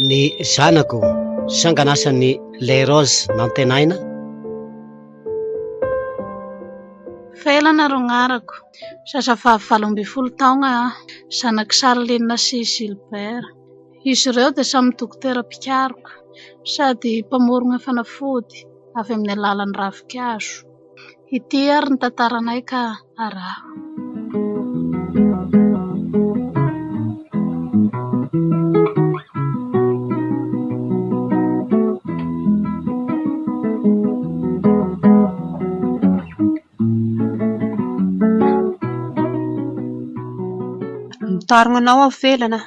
Ny zanako, sangan'asan'i Les Roses Nantenaina. Felana ro agnarako. Zazavavy 18 taogna aho, zanak'i Charline sy Gilbert. Izy ireo dia samy dokotera mpikaroka sady mpamorona fanafody avy amin'ny alalan'ny ravinkazo. Ity ary ny tantaranay ka araho. Mitarogna anao aho Felana,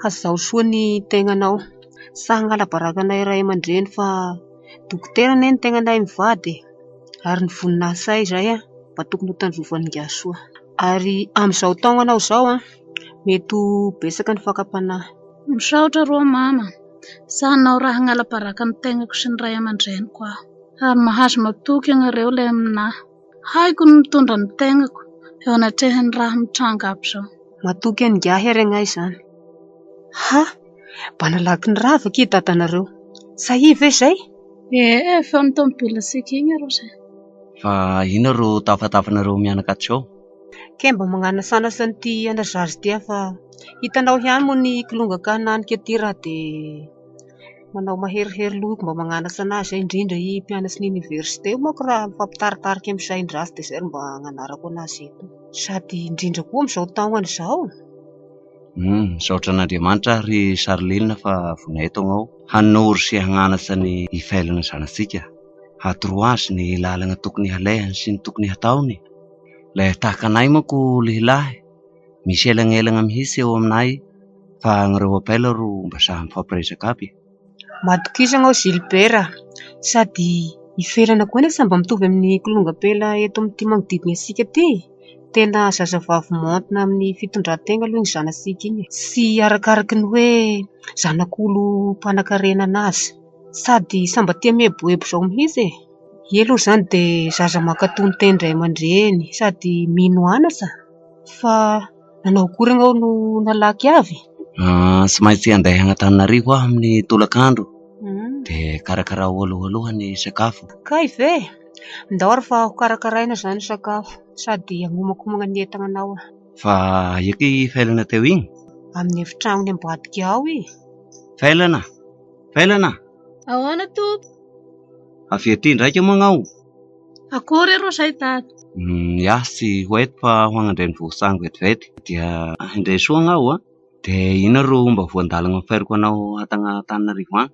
hazao soa ny tegnanao. Tsy hanala baraka anay ray aman-dreny fa dokotera anie ny tegnanay mivady e. Ary ny voninahitsay izay mba tokony ho tandrovan'ingahy soa. Ary amin'izao taognanao izao, mety ho betsaka ny fakam-panahy. Misaotra rô mama. Tsy hanao raha hanala baraka ny tegnako sy ny ray aman-dreniko aho. Ary mahazo matoky ianareo ilay aminahy. Haiko ny mitondra ny tegnako eo anatrehan'ny raha mitranga aby izao. Matoky an'ingahy ary angaha izany. Ha! Mba nalaky nirava akia dadanareo. Sahia ve izay? Ee, feon'ny tomobilantsika iny arô izay. Fa inona ro tafatafanareo mianaka atsy ao? Kay mba magnanasanasa an'ity anazaza ity aho fa hitanao ihany moa ny kilongaka hananika aty raha dia manao maherihery lohiko mba magnanatra anazy aho, indrindra i mpianatry ny oniversite io manko raha mifampitaritarika amin'ny sain-dratsy dia izay no mba agnanarako anazy eto. Sady indrindra koa amin'izao taonany izao. Hum, misaotra an'Andriamanitra aho ry Charline fa vonaeto agnao hanoro sy hagnanatra ny hifailana zanatsika, hatoro azy ny lalagna tokony halehany sy ny tokony hataony. Ilay tahaka anay manko lehilahy, misy elagnelagna mihitsy eo aminay fa agnareo ampela ro mba sahy mifampiresaka aby e. Matokisa agnao Gilbert a! Sady i Felana koa anie tsy mba mitovy amin'ny kilongampela eto amin'ity manodidina antsika ity e! Tena zazavavy maontina amin'ny fitondran-tegna aloha iny zanatsika iny e! Tsy arakaraky ny hoe zanak'olo mpanankarena anazy. Sady tsy mba tia mieboebo izao mihitsy e! Ie aloha izany dia zaza mankatò ny tenin-dray aman-dreny sady mino anatra fa nanao akory ianao no nalaky avy? Tsy maintsy handeha any Antananarivo aho amin'ny tolakandro dia karakarao alohaloha ny sakafo. Kay ve? Ndao ary fa hokarakaraina izany ny sakafo sady hanomankomana ny entana anao aho. Fa aia kay Felana teo iny? Amin'ny efitranony ambadika ao i. Felana! Felana! Ahoana tompoko? Avy aty indraika moa agnao? Akory aloha izay dada. Ny ahy tsy ho eto fa ho agny an-drenivohitra agny vetivety dia handray soa agnao a! Dia inona ro mba voan-dalana hoferiko anao hatagna Antananarivo agny?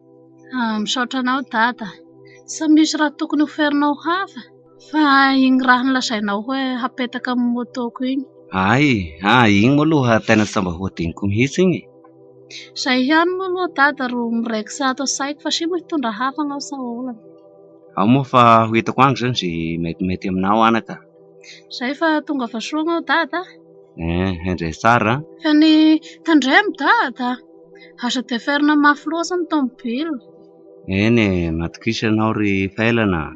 Misaotra anao dada. Tsy misy raha tokony hoferinao hafa fa igny raha nolazainao hoe hapetaka amin'ny moto-ko igny. Hay, ah igny moa aloha tena tsy mba ho adinoko mihitsy igny e. Izay ihany moa aloha dada ro miraikitra ato an-tsaiko fa sia moa hitondra hafa agnao sa olana. Ao moa fa ho hitako agny zany izay metimety aminao anaka. Izay fa tonga vasoa agnao dada a. Eh, handray tsara an. Fa ny tandremo dada a. Aza deferina mafy loatra ny tomobile. Eny e, matokisa ianao ry Felana a.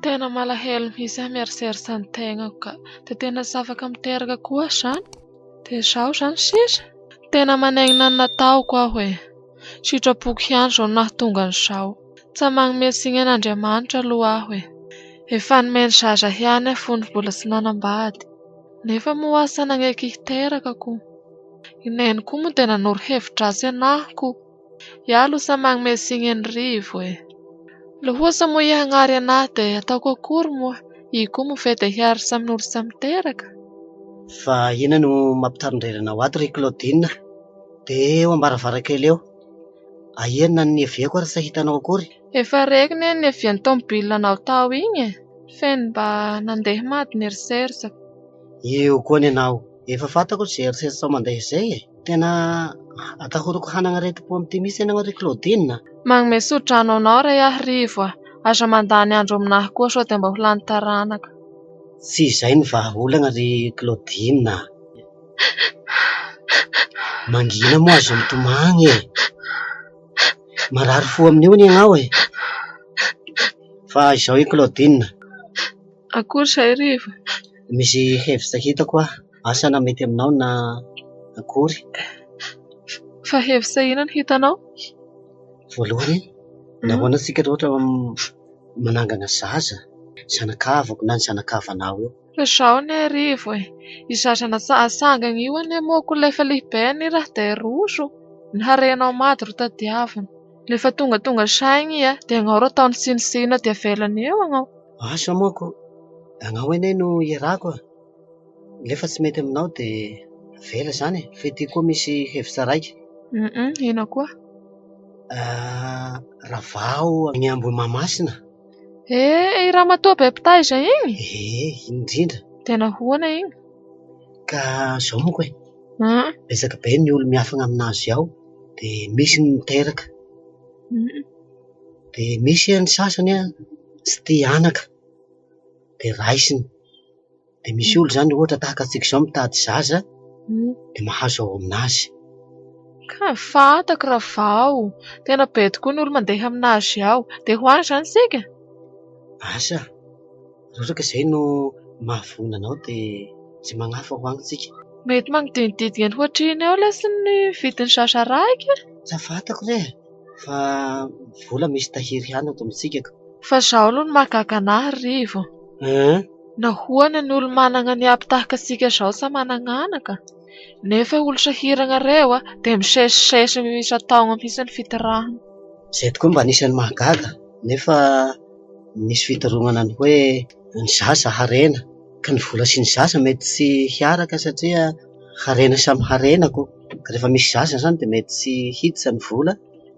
Tena malahelo mihitsy aho mieritreritra ny tegnako ka. Dia tena tsy afaka miteraka koa aho izany? Dia izaho izany sisa? Tena manenina ny nataoko aho e! Sitrapoko ihany izao no nahatonga an'izao. Tsy manome tsiny an'Andriamanitra aloha aho e! Efa nomeny zaza ihany aho fony mbola tsy nanambady. Nefa moa aho tsy nanaiky hiteraka ko. I Neny koa moa dia nanoro hevi-dratsy an'ahy ko. Iaho aloha tsy manome tsiny an'i Rivo e. Lohosa moa i hagnary an'ahy dia ataoko akory moa, i koa moa ve dia hiaritra amin'olo tsy miteraka? Fa inona no mampitarindraina anao ato ry Claudine? Dia eo am-baravarankely eo. Ahiana na ny niaviako ary tsy hitanao akory. Efa reko ne ny niavian'ny tomobilanao tao igny e! Feno mba nandeha mady ny eritreritsako. Io koa ny anao. Efa fantako izay eritreritrao mandeha izay e! Tena atahorako hanana aretim-po amin'ity mihitsy ianao ry Claudine a! Magnome tso-drano anao re aho Rivo a! Aza mandany andro aminahy koa sao dia mba ho lany taranaka. Tsy izay ny vahaolana ry Claudine a! Mangina moa aza mitomany e! Marary fo amin'io anie ianao e! Fa izao i Claudine. Akory izay Rivo. Misy hevitra hitako aho, asa na mety aminao na akory. Fa hevitra inona no hitanao? Voalohany, nahoana isika raha ohatra manangana zaza, zanakavako na ny zanakavanao eo. Fa izao anie Rivo e, io zaza atsangana io anie moa ko ilay efa lehibe anie raha dia roso. Ny harena ao mady ro tadiavina. Rehefa tongatonga saina iha dia ianao ro ataony tsinontsinona dia avelany eo ianao. Asa moa ko, ianao anie no iarahako e. Nefa tsy mety aminao dia avela izany e. Fa ity koa misy hevitra raika. Hum inona koa? Ravao any Ambohimahamasina. Eh, i ramatoa be mpitaiza iny? Eh, iny indrindra. Dia nahoana iny? Ka izao manko e, betsaka be ny olo miafina aminazy ao dia misy ny miteraka. Dia misy ny sasany tsy tia anaka dia raisiny. Dia misy olona izany ohatra tahaka antsika izao mitady zaza dia mahazo ao aminazy. Ka fantako Ravao, tena be tokoa ny olo mandeha aminazy ao. Dia ho any izany isika? Asa, raha ohatra ka izay no mahavonona anao dia tsy manahy fa ho any isika. Mety manodidididina ny ohatr'iny eo lesy ny vidin'ny zaza raika e! Tsy fantako re e! Fa vola misy tahiry ihany ato amintsika ka. Fa izao aloha no mahagaga an'ahy ry Rivo. Hein? Nahoana ny olo manana ny ampy tahaka antsika izao sa manana anaka? Nefa olo sahirana ireo dia misesisesy isan-taona mihitsy ny fitirahana. Izay tokoa mba anisan'ny mahagaga nefa misy fitaronana ny hoe ny zaza harena ka ny vola sy ny zaza mety tsy hiaraka satria harena samy harena ko. Ka rehefa misy zaza izany dia mety tsy hiditra ny vola,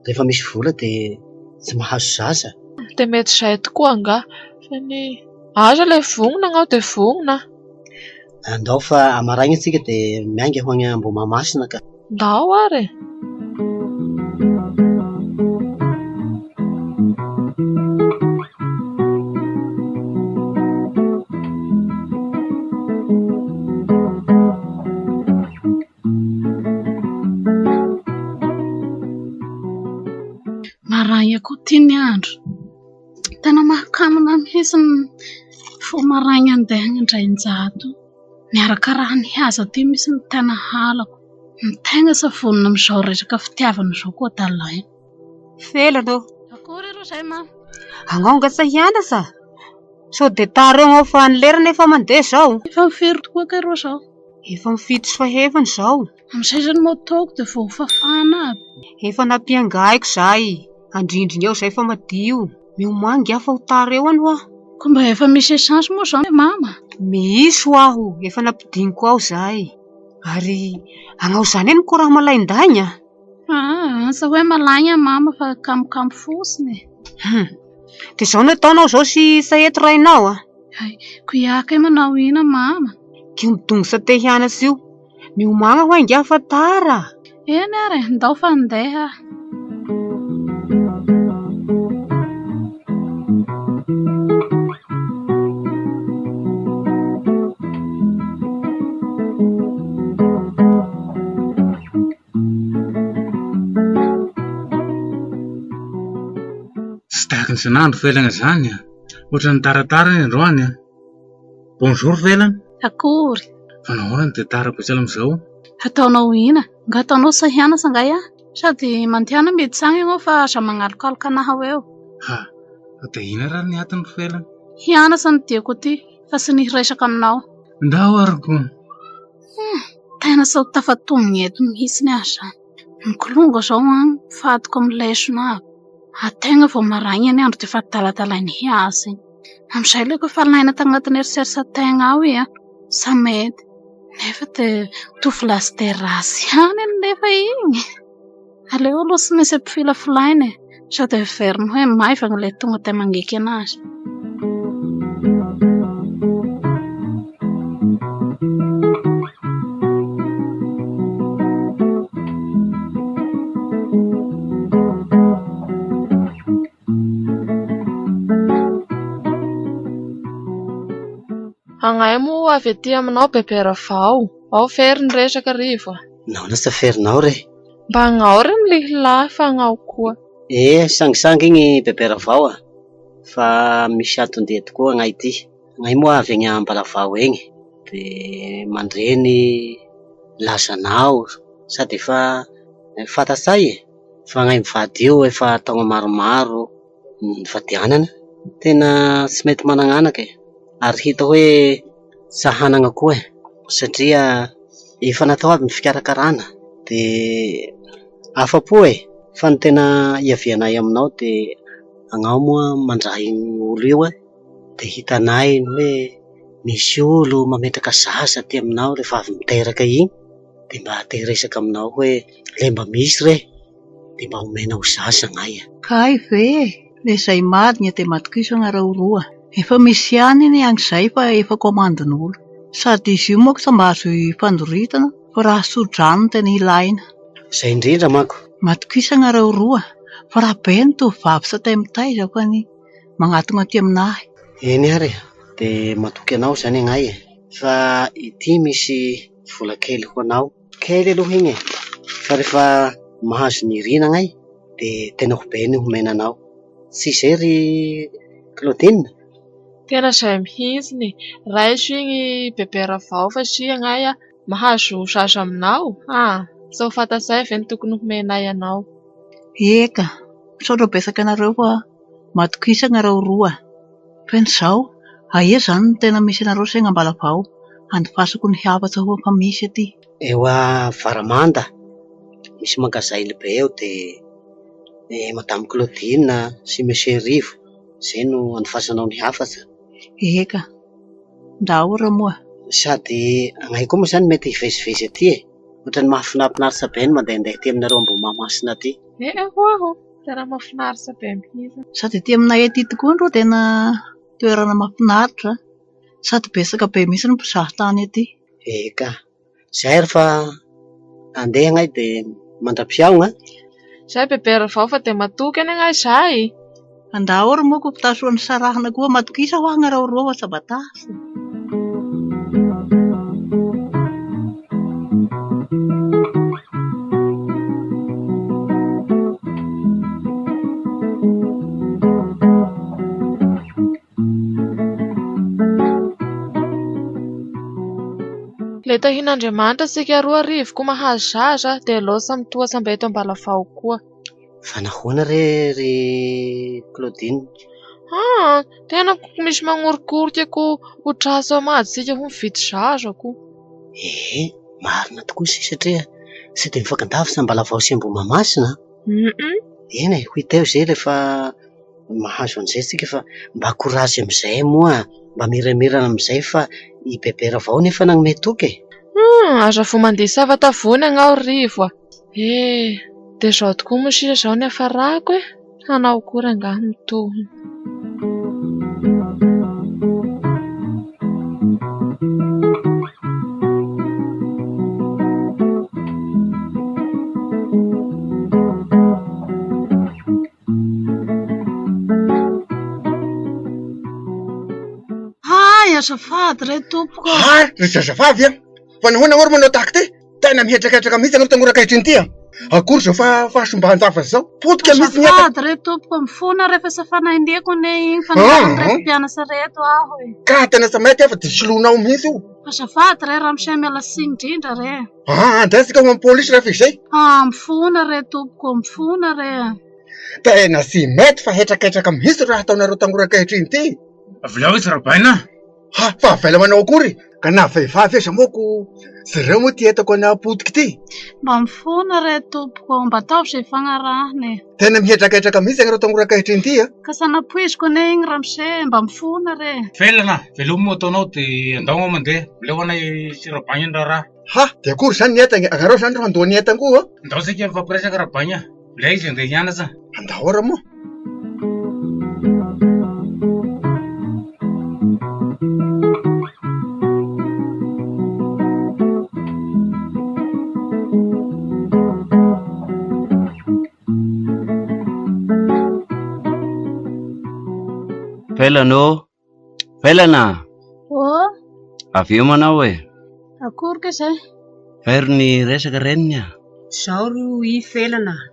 rehefa misy vola dia tsy mahazo zaza. Dia mety izay tokoa angaha. Fa ny aza ilay vonona anao dia vonona. Andao fa maraina isika dia miainga ho any Ambohimahamasina ka. Ndao ary e! Maraina koa ity ny andro. Tena mahakamona mihitsy ny mifoha maraina andeha any Andrainjato io. Miaraka rano hihaza aty mihitsy no tena halako. Ny tegna tsy vonona amin'izao resaka fitiavana izao koa adalaina. Felana ô! Akory aloha izay ma! Anao angaha tsy hianatra? Sao dia tara eo anao fa ny lera anefa mandeha izao. Efa mifiry tokoa kay rô izao? Efa amin'ny fito sy fahefany izao. Amin'izay izany moto-ko dia vao hofafana aby. Efa nampiangaiko izahay. Andrindrina eo izay fa madio. Miomàna ingahy fa ho tara eo any hoa. Koa mba efa misy essence moa izao mama? Misy ho'aho, efa nampidiniko ao izahay. Ary anao izany anie koa raha malaindaina a! Aa, tsy hoe malaina mama fa kamokamo fotsiny e. Hum, dia izao no ataonao izao sy Saeto rainao a! Hay, koa iaho kay manao inona mama? K'io midongy te hianatra io. Miomàna hoa ingahy fa tara. Eny ary e, ndao fa handeha aho. Tsy tahaka ny isan'andro Felana izany a! Ohatran'ny taratara ny androany a! Bonjour Felana! Akory! Fa nahoana no dia tara be sahala amin'izao? Ataonao inona? Nga ataonao tsy hianatra angaha aho? Sady mandehana miditra agny ianao fa aza magnalokaloka anahy eo. Ha! Fa dia inona ary ny antony ry Felana? Hianatra no diako aty fa tsy ny hiresaka aminao. Ndao ary ko! Hum! Tena sao tafatonina eto mihitsy aho izany. Ny kilonga izao an, mifatoka amin'ny lesona aby. Ategna vao maraigna ny andro dia efa adaladalain'ny hiasa igny. Amin'izay ilay koa efa laina tagnatin'ny eritreritran-tegna ao iha, sa mety. Nefa dia tovolahy tsy dia ratsy ihany anefa igny. Aleo aloha tsy maintsy ampifilafilaina e, sady heveriny hoe maivana ilay tonga dia mangeky anazy. Agnay moa avy aty aminao Bebe Ravao. Ao fery ny resaka Rivo a. Nahoana tsy aferinao re? Mba agnao re ny lehilahy fa agnao koa. Eh, sangisangy igny Bebe Ravao a! Fa misy anton-dia tokoa agnay ity. Agnay moa avy egny Ambalavao egny dia mandre ny lazanao sady efa fantatsay e! Fa agnay mivady io efa taogno maromaro nivadianana, tena tsy mety managn'anaka e! Ary hita hoe tsy hanana koa e! Satria efa natao aby ny fikarakarana dia afa-po e! Fa ny tena iavianay aminao dia agnao moa mandray io olo io e! Dia hitanay ny hoe misy olo mametraka zaza aty aminao rehefa avy miteraka iny dia mba te hiresaka aminao hoe ilay mba misy re dia mba omenao zaza agnay e! Kay ve e! Le zay marigna de matokiso agnareo roa. Efa misy ihany anie agny zay fa efa commande-n'olo. Sady izy io manko tsy mba azo ifandoritana fa raha tso-drano no tena ilaina. Zay indrindra manko. Matokisa agnareo roa fa raha be ny tovovavy tsy tay mitaiza fa ny magnatogna aty aminahy. Eny ary e! Dia matoky anao izany agnay e! Fa ity misy vola kely ho anao. Kely aloha iny e! Fa rehefa mahazo ny irina agnay dia tena ho be ny homena anao. Tsy izay ry Claudine? Tena izay mihitsiny e! Raiso iny Bebe Ravao fa sy agnay a! Mahazo zaza aminao? Aa! Sao fantatsay ve ny tokony homenay anao? Eka! Misaotra betsaka anareo fa matokisa anareo roa. Feno izao, aia izany no tena misy anareo saingy Ambalavao, andefasako ny hafatsa hoa fa misy aty. Eo Avaramanda, misy magazay lehibe eo dia Madame Claudine sy Monsieur Rivo, izay no andefasanao ny hafatsa. Eka, ndao ramoa. Sady agnay koa moa izany mety hivezivezy aty e! Ohatran'ny mahafinaritra be ny mandehandeha aty aminareo Ambohimahamasina aty. Ee ho'aho! Tena mahafinaritra be mihitsy. Sady aty aminay aty tokoa aloha tena toerana mahafinaritra sady betsaka be mihitsy ny mpizaha tany aty. Eka, izay ary fa andeha agnay dia mandra-pihaona an! Izay bebe ravao fa dia matoky anie agnay izay. Andao ry moko mpitasoa nisarahana koa matokisa hoa agnareo roa fa sabatasy. Le tahian'Andriamanitra tsika 2000 koa mahazo zaza dia aleo samy toa samy eto Ambalavao koa. Fa nahoana re ry Claudine? Aa, tena ko misy magnorikorika ko ho tratra amaditsika ho mividy zaza ko. Ee, marina tokoa izay satria tsy dia mifankandavitra Ambalavao sy Ambohimahamasina an! Eny e, ho hita eo izay rehefa mahazo an'izay isika fa mba courage amin'izay moa, mba miramirana amin'izay fa i Bebe Ravao anefa nanome toky e! Hum, aza voa mandihy savatavony agnao ry Rivo a! Eh, dia izao tokoa moa sisa izao ny hafarako e! Hanao akory angaha ny tohiny. Hay, azafady re tompoko. Hay, ry zazavavy a! Fa nahoana ho'a ry manao tahaka ity? Tena mihetraketraka mihitsy ianao tanora ankehitriny ity a! Akory izao fahasomban-javatra izao? Potika mihitsy ny entana. Azafady re tompoko, mifona rehefa tsy afa-naindiako anie iny fa nilain'ireto mpianatra ireto aho e. Ka tena tsy mety aho fa dia soloinao mihitsy io. Azafady re ramose, miala tsiny indrindra re. Aa, andeha isika ho amin'ny polisy rehefa izay. Ah, mifona re tompoko, mifona re. Tena tsy mety fa hetraketraka mihitsy raha ataonareo tanora ankehitriny ity. Avelao izy Rabaina a! Ha, fa avela manao akory? Ka na vehivavy aza moa ko jereo moa ity entako any potika ity. Mba mifona re tompoko, mba ataovy izay ifagnarahana e. Tena mihetraketraka mihitsy ianareo tanora ankehitriny ity a! Ka sa nampoiziko anie igny ramose, mba mifona re. Velona, velomy moa ataonao dia andao aho mandeha, aleo anay sy Rabaigna ny raharaha. Ha, dia akory izany ny entana, anareo izany ro handoa ny entana koa? Andao isika hifampiresaka Rabaigna, ilay izy andeha hianatra. Andao ary moa. Felana ô! Felana! Ô! Avy eo manao e! Akory kay izay? Fairo ny resaka reniny a! Izao ry i Felana a!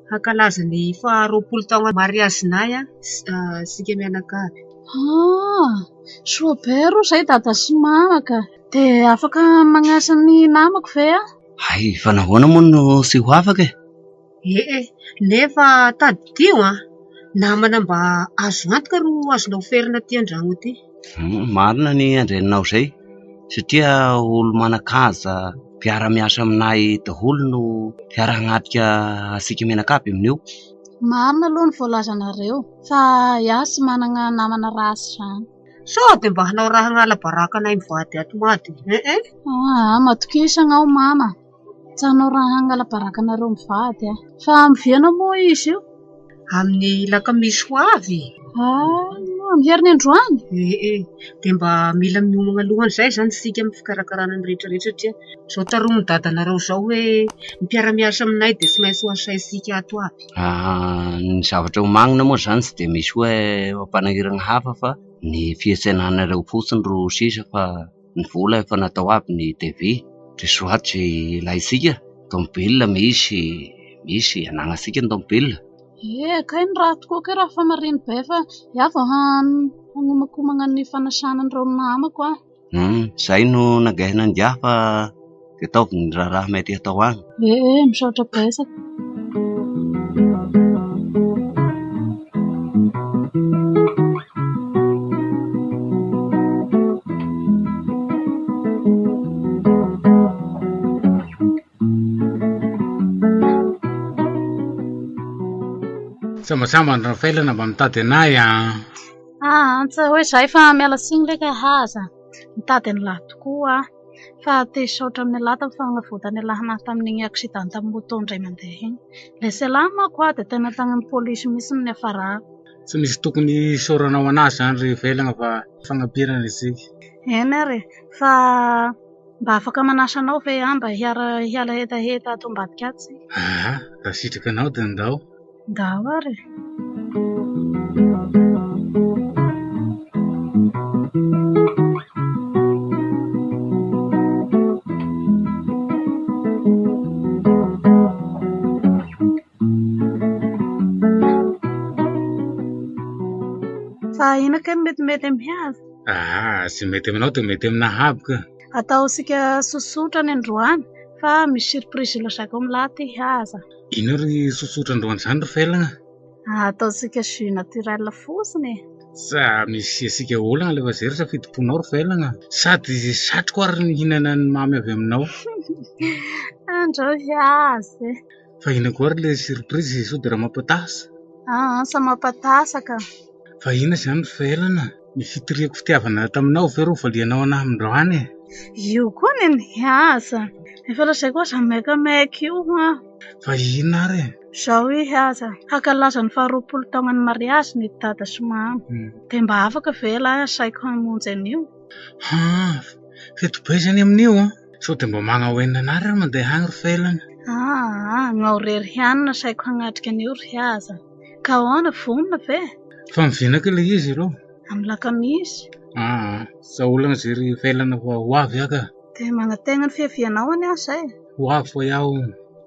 Hankalaza ny faha 20 taona mariazinay isika mianakavy. Ah! Soa be aloha izay dada sy mama ka! Dia afaka magnasa ny namako ve aho? Hay, fa nahoana moa no tsy ho afaka e? Ee, nefa tadidio an! Namana mba azo antoka ro azonao ferana aty an-dragno aty. Marina ny andreninao izay satria olo manan-kaja mpiara-miasa aminay daholo no hiara-hagnatrika antsika mianakavy amin'io. Marina aloha ny voalazanareo fa iaho tsy manana namana ratsy izany. Sao dia mba hanao raha hanala baraka anay mivady ato mady eh? Aa, matokisa agnao mama. Tsy hanao raha hanala baraka anareo mivady aho. Fa miviana moa izy io? Amin'ny alakamisy ho avy. Ah, amin'ny heriny androany? Ee, dia mba mila miomana alohan'izay izany isika amin'ny fikarakarana ny rehetra rehetra satria izao taromin'ny dadanareo izao hoe ny mpiara-miasa aminay dia tsy maintsy ho asaintsika ato aby. Ah, ny zavatra omagnina moa izany tsy dia misy hoe mampanahirana hafa fa ny fihetsenanareo fotsiny ro sisa fa ny vola efa natao aby ny devis dia soit izay ilaintsika, tomobile misy, misy ananantsika ny tomobile. Eh, kay ny raha tokoa kay raha fa marina be fa iaho vao hanomakomana ny fanasana an'ireo namako aho. Hum, izay no nangahina an'ingahy fa dia ataovy ny raharaha mety hatao any. Eh, eh, misaotra betsaka. Sambasambany Rafaelana mba mitady anay an! Ah, tsy hoe izay fa miala tsiny leka haza. Mitady an'lah tokoa aho. Fa te hisaotra amin'ialahy tamin'ny fanavotan'ialahy anahy tamin'iny accident tamin'ny moto indray mandeha iny. Lesy ialahy manko aho dia tena tany amin'ny polisy mihitsy no niafarako. Tsy misy tokony hisaoranao anahy izany ry Velagna fa fagnampiana isika. Eny ary e, fa mba afaka manasa anao ve aho mba hiara hiala hetaheta ato ambadika ato isika? Aa, raha sitraka anao dia ndao. Ndao ary e. Fa inona kay no metimety amin'ny haza? Aa, izay mety aminao dia mety aminahy aby ka. Ataontsika tsotsotra ny androany fa misy surprise lazaiko amin'lah ty haza. Inona ry tsotsotra androany izany ry Felana? Ataontsika jus naturel fotsiny e. Sa misy asiaka olana ilay vazery safidim-ponao ry Felana? Sady satriko ary ny hihinana ny mamy avy aminao. Andrao hihaza e. Fa inona koa ary ilay surprise sao dia raha mampatasa? Aa, sa mampatasa ka. Fa inona izany ry Felana? Ny fitoriako fitiavana taminao ve ro valianao anahy amindroany e? Io koa ny nihaza. Efa lazaiko aza maikamaika io hoa. Fa inona ary e? Izao ihy aza, hankalaza ny faharoapolo taonan'ny mariazy ny dada sy mama. Dia mba afaka ve ialahy asaiko hamonjy an'io? Haa, fety be izany amin'io an! Sao dia mba magnaoenina anah ry mandeha agny ry Felana? Aa, gnao irery ihany no asaiko hagnatrika an'io ry haza. Ka ahoana, vonona ve? Fa miviana kay ilay izy ireo? Amin'ny lakamisy. Aa, za olana zay ry Felana fa ho avy aho ka. Dia manantena ny fiavianao anie aho izay e. Ho avy fa iaho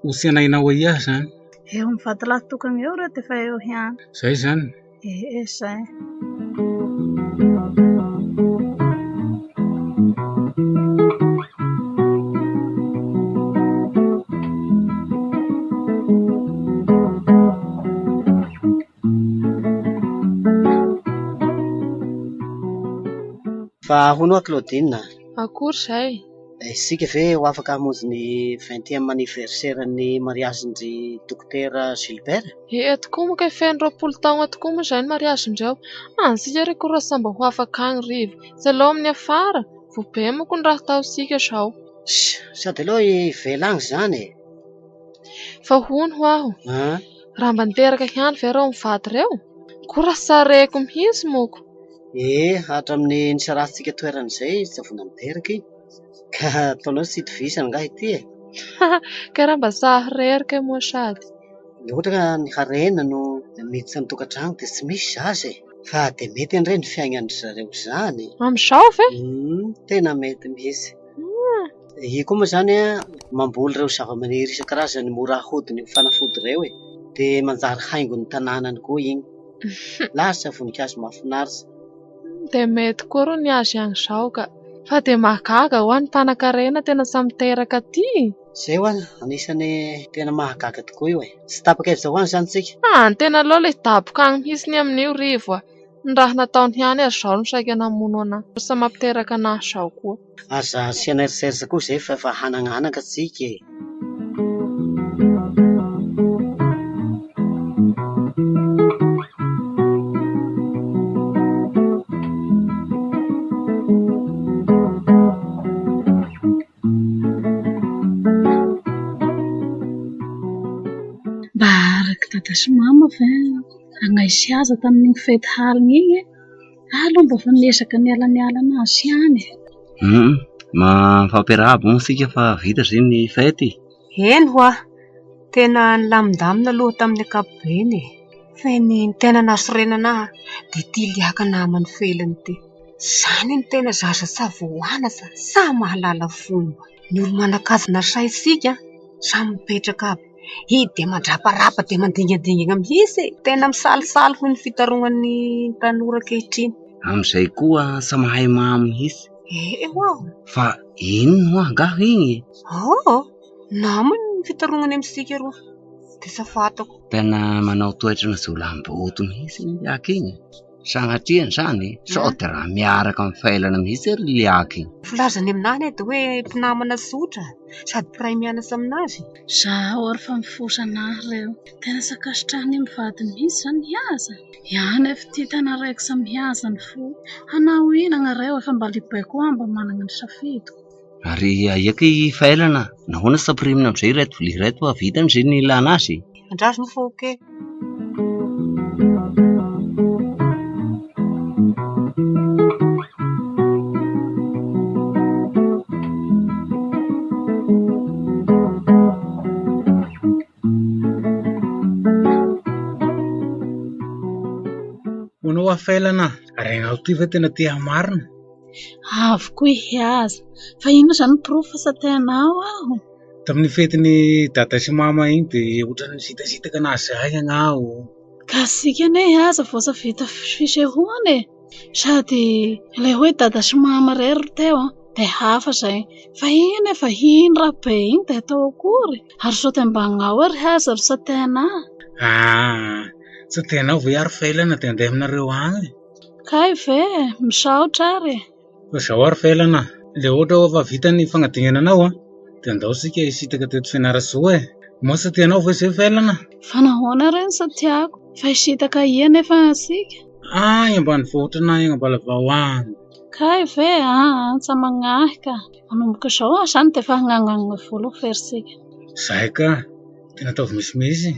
ho tsenainao aia izany. Eo amin'ny vatolahy tokana eo ireo dia efa eo ihany. Zay izany? Ee, izay. Fa hono hoa Claudine a! Akory izay! Isika ve ho afaka hamonjy ny vingtième anniversaire-n'ny mariazin-dry Dokotera Gilbert? Ee tokoa moa kay feno 20 taogna tokoa moa izay ny mariazin-dreo. Antsika ry koroa sa mba ho afaka agny rivo. Tsy aleo amin'ny afara? Voa be manko ny raha ataontsika izao. Sady aleo hivela agny izany e! Fa hono ho'aho, raha mba niteraka ihany ve ireo mivady ireo? Koa raha sareko mihitsy moko. Ee, hatramin'ny nisarahantsika toerana izay tsy vao niteraka iny. Ka ataonao tsy itovizana angaha ity e? Ka raha mba sahy irery kay moa sady. Raha ohatra ka ny harena no miditra ny tokantrano dia tsy misy zaza e! Fa dia mety anie ny fiaignan-dry zareo izany e. Amin'izao ve? Tena mety mihitsy. Io koa moa izany an, mamboly ireo zavamaniry isan-karazany mora ahodina ho fanafody ireo e. Dia manjary haingon'ny tanànany koa iny. Lasa voninkazo mahafinaritra. Dia mety koa ro ny azy any izao ka. Fa dia mahagaga hoa ny mpanakarena tena samy miteraka aty e. Izay hoa, anisan'ny tena mahagaga tokoa io e. Tsy tapa-kevitra ho any izany tsika. Ah, ny tena aleo ilay hidaboka any mihitsy ny amin'io Rivo a. Ny raha nataony ihany ary izao no saika namono anà. Lasa mampiteraka anà izao koa. Aza asiana eritreritra koa izay fa efa hanagna anaka tsika e. Mba arak'i dada sy mama ve hagnaisy aza tamin'iny fety halina iny e? Ahy aloha mba efa niezaka nialaniala anazy ihany e. Hum, mifampiarahaba moa isika fa vita izay ny fety. Eny hoa, tena nilamindamina aloha tamin'ny ankapobeny e. Fa ny tena nahasorena ahy dia ity liaka naman'i Felana ity. Izany no tena zaza tsy voanatra sa mahalala fomba. Ny olo-manan-kaja nasaintsika samy mipetraka aby. Iny dia mandraparapa dia mandingandingana mihitsy e. Tena misalisaly hoy ny fitarognan'ny tanora ankehitriny. Amin'izay koa tsy mahay mamo mihitsy. Eh ho'aho. Fa inona ho'a angaha iny e? Oh! Namany ny fitarognany amintsika roa. Dia tsy fantako. Tena manao toetrana jiolahim-boto mihitsy iny liaka iny e. Sanatria an'izany, sao dia raha miaraka amin'ny failana mihitsy ary ry liaka iny. Filazany aminahy anie dia hoe mpinamana tsotra sady mpiray mianatra aminazy. Zaho ary fa mifosa anahy reo. Tena tsy ankasitrahany mivady mihitsy zany mihaza. Iah nefa ity tena raikitra mihaza ny fo. Hanao inona reo efa mba lehibe koa aho mba manana ny safidiko. Ary aia kay i Failana? Nahoana tsy ampirimina amin'izay ireto vilia ireto fa vita ny izay nilana azy e? Andraso moa fa ok. Hono hoa Failana, renao ity ve tena te hamarina? Avy koa i Hiaza. Fa inona izany ny porofo fa tsy te-hanao aho? Tamin'ny fetin'i dada sy mama iny dia ohatran'ny nisitasitaka anazy zahay ianao. Ka isika anie Hiaza vao tsy vita fisehoana e! Sady ilay hoe dada sy mama irery ry teo an, dia hafa izay. Fa iny e vahiny rabe iny dia atao akory? Ary sao dia mba agnao ary Hiaza ry tsy te-hanao? Aa! Tsy te-hanao ve ary Felana dia handeha aminareo agny e? Kay ve e! Misaotra ary e! Fa izao ary Felana a! Ilay ohatra hoe efa vita ny fanadinana anao an, dia andao isika hisintaka teto Fianarantsoa e! Moa tsy tianao ve izay Felana? Fa nahoana re no tsy tiako? Fa hisintaka aia anefa isika? Any ambanivohitra na any Ambalavao any. Kay ve e! Aa tsy magnahy ka! Manomboka izao aho izany dia efa hagnanganana vola ho ferisika. Izay ka! Tena ataovy misimisy.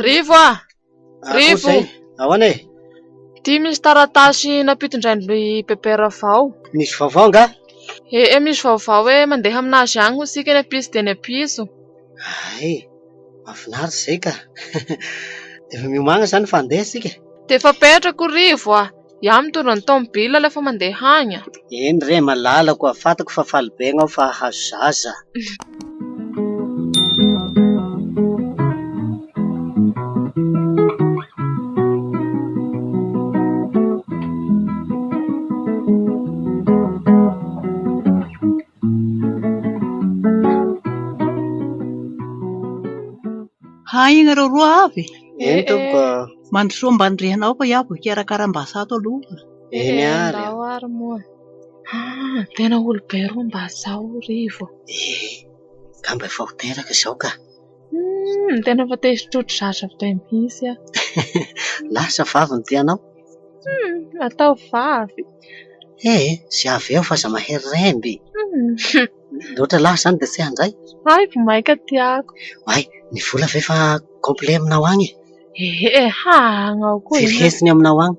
Rivo ah! Rivo! Ahoana e? Ity misy taratasy nampitondrain'i Bebe Ravao. Misy vaovao angaha? Ee, misy vaovao hoe mandeha aminazy agny hoy isika ny ampitso dia ny ampitso. Hay, mahafinaritra izay ka. Efa miomàna izany fa handeha isika. Dia efa apetrako Rivo ah! Iaho mitondra ny tomobile alefa mandeha agny. Eny re malalako ah, fantako fa faly be ianao fa hahazo zaza. Hay ianareo roa avy? Eny tompoko. Mandrosoa ambany rihana ao fa iaho vao hikarakara ambasa ato aloha. Eny ary. Ndao ary moa. Ah, tena olobe roa mba zao Rivo. Eh, angamba efa ho teraka izao ka. Hmm, tena efa te hitrotro zaza be mihitsy aho. Lahy sa vavy no tianao? Hmm, atao vavy. Eh, zay avy eo fa aza mahery remby. Hmm. Loatra lahy izany dia tsy handray. Hay vao mainka tiako. Oay, ny vola ve efa complet aminao agny e? Ehe, hagnao koa Firy ina. hetsy ny aminao agny?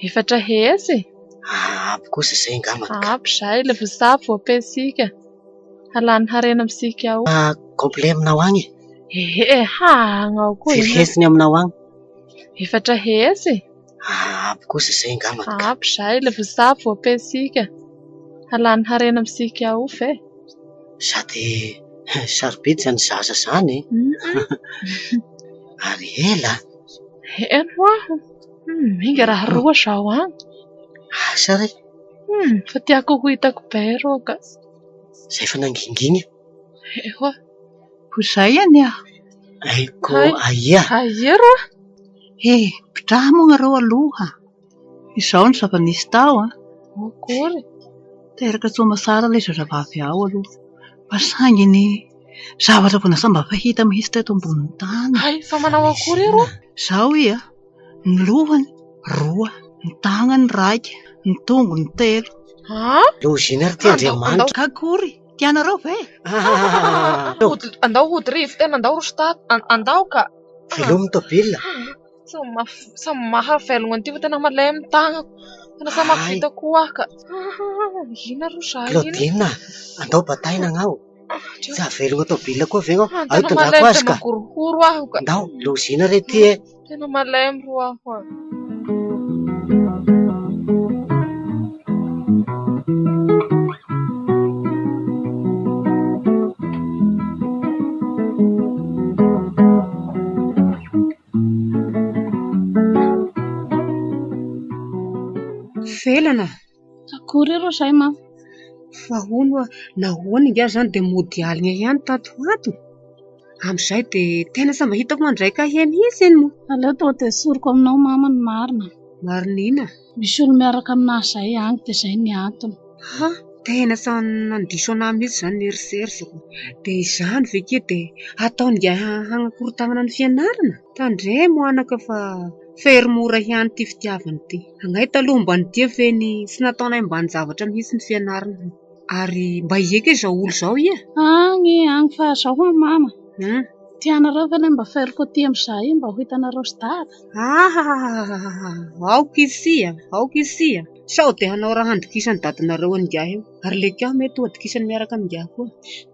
400. Ampy kosa izay angambany ka. Ampy izay, ilay voasabo voampesika. Halany harena amintsika ao. Complet aminao agny e? Ehe, hagnao koa Firy ina. hetsy ny aminao agny? 400. Ampy kosa izay angambany ka. Ampy izay, ilay voasabo voampesika. Halany harena amintsika ao ve? Sady sarobidy izany zaza izany e. Ary ela. Eny ho aho. Minga raha roa izao agny. Asa re. Fa tiako ho hitako be rô ka. Izay efa nangingina. Ewa. Ho izay anie aho. Aiko aia. Aia rô? He, mpitraha moa nareo aloha. Izao ny zava-nisy tao an. Akory. Teraka soamatsara ilay zazavavy ao aloha. Fa saingy ny zavatra vao mba fahita mihitsy teto ambonin'ny tany. Hay, fa manao akory rô? Izao ia, ny lohany roa, ny tanany raika, ny tongony telo. Ah? Loza iny ary ity Andriamanitra. Ka akory, tianareo ve? Andao hody rivo, tena andao roso tato, andao ka. Velomy ny tôbila. Samy mahavelogna an'ity fa tena malemy ny tagnako. Tena samy mahavita koa aho ka. Ina ro zay iny? Claudine, andao bataina agnao. Tsy hahavelogna tôbila koa ve agnao? Ao Tena tondrako malemy azy dia ka. magorohoro aho ka. Andao, loza ina re ity e. Tena malemy ro aho a. Felana. Akory ro izay mama. Fa hono hoa, nahoana ingahy izany dia mody alina ihany tato ho ato? Amin'izay dia tena tsy mba hitako mandray kahie mihitsy iny moa. Aleo tonga dia esoriko aminao mama ny marina. Marina inona? Misy olo miaraka aminahy izay any dia izay ny antony. Ha, tena tsy nandiso anahy mihitsy izany ny eritreritriko. Dia izany ve kia dia hataon'ingahy hanakorontanana ny fianarana? Tandremo anaka fa fery mora ihany ity fitiavana ity. Angaha taloha mba nitia feno tsy nataonay ambanin-javatra mihitsy ny fianarana. Ary mba hiaiky izao olo izao ia? Agny, agny fa izao hoa mama. Tianareo ve ilay mba feriko aty amin'izay mba ho hitanareo sy dada? Ahahahaha, aoka isia, aoka isia. Sao dia hanao raha handokisan'ny dadanareo an'ingahy eo. Ary ilay kiaho mety ho adokisany miaraka amin'ingahy koa.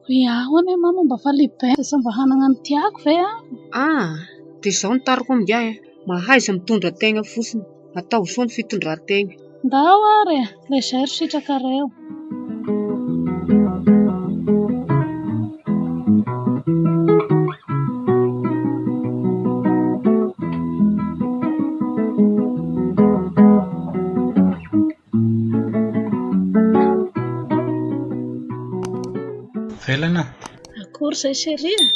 Iaho anie mama mba fa lehibe dia tsy mba hanana ny tiako ve aho? Ah, dia izao no tariko amin'ingahy a. Mahaiza mitondra tegna fotsiny. Ataovy soa ny fitondran-tegna. Ndao ary e, ilay izay ry sitrakareo. Felana. Akory izay chérie e.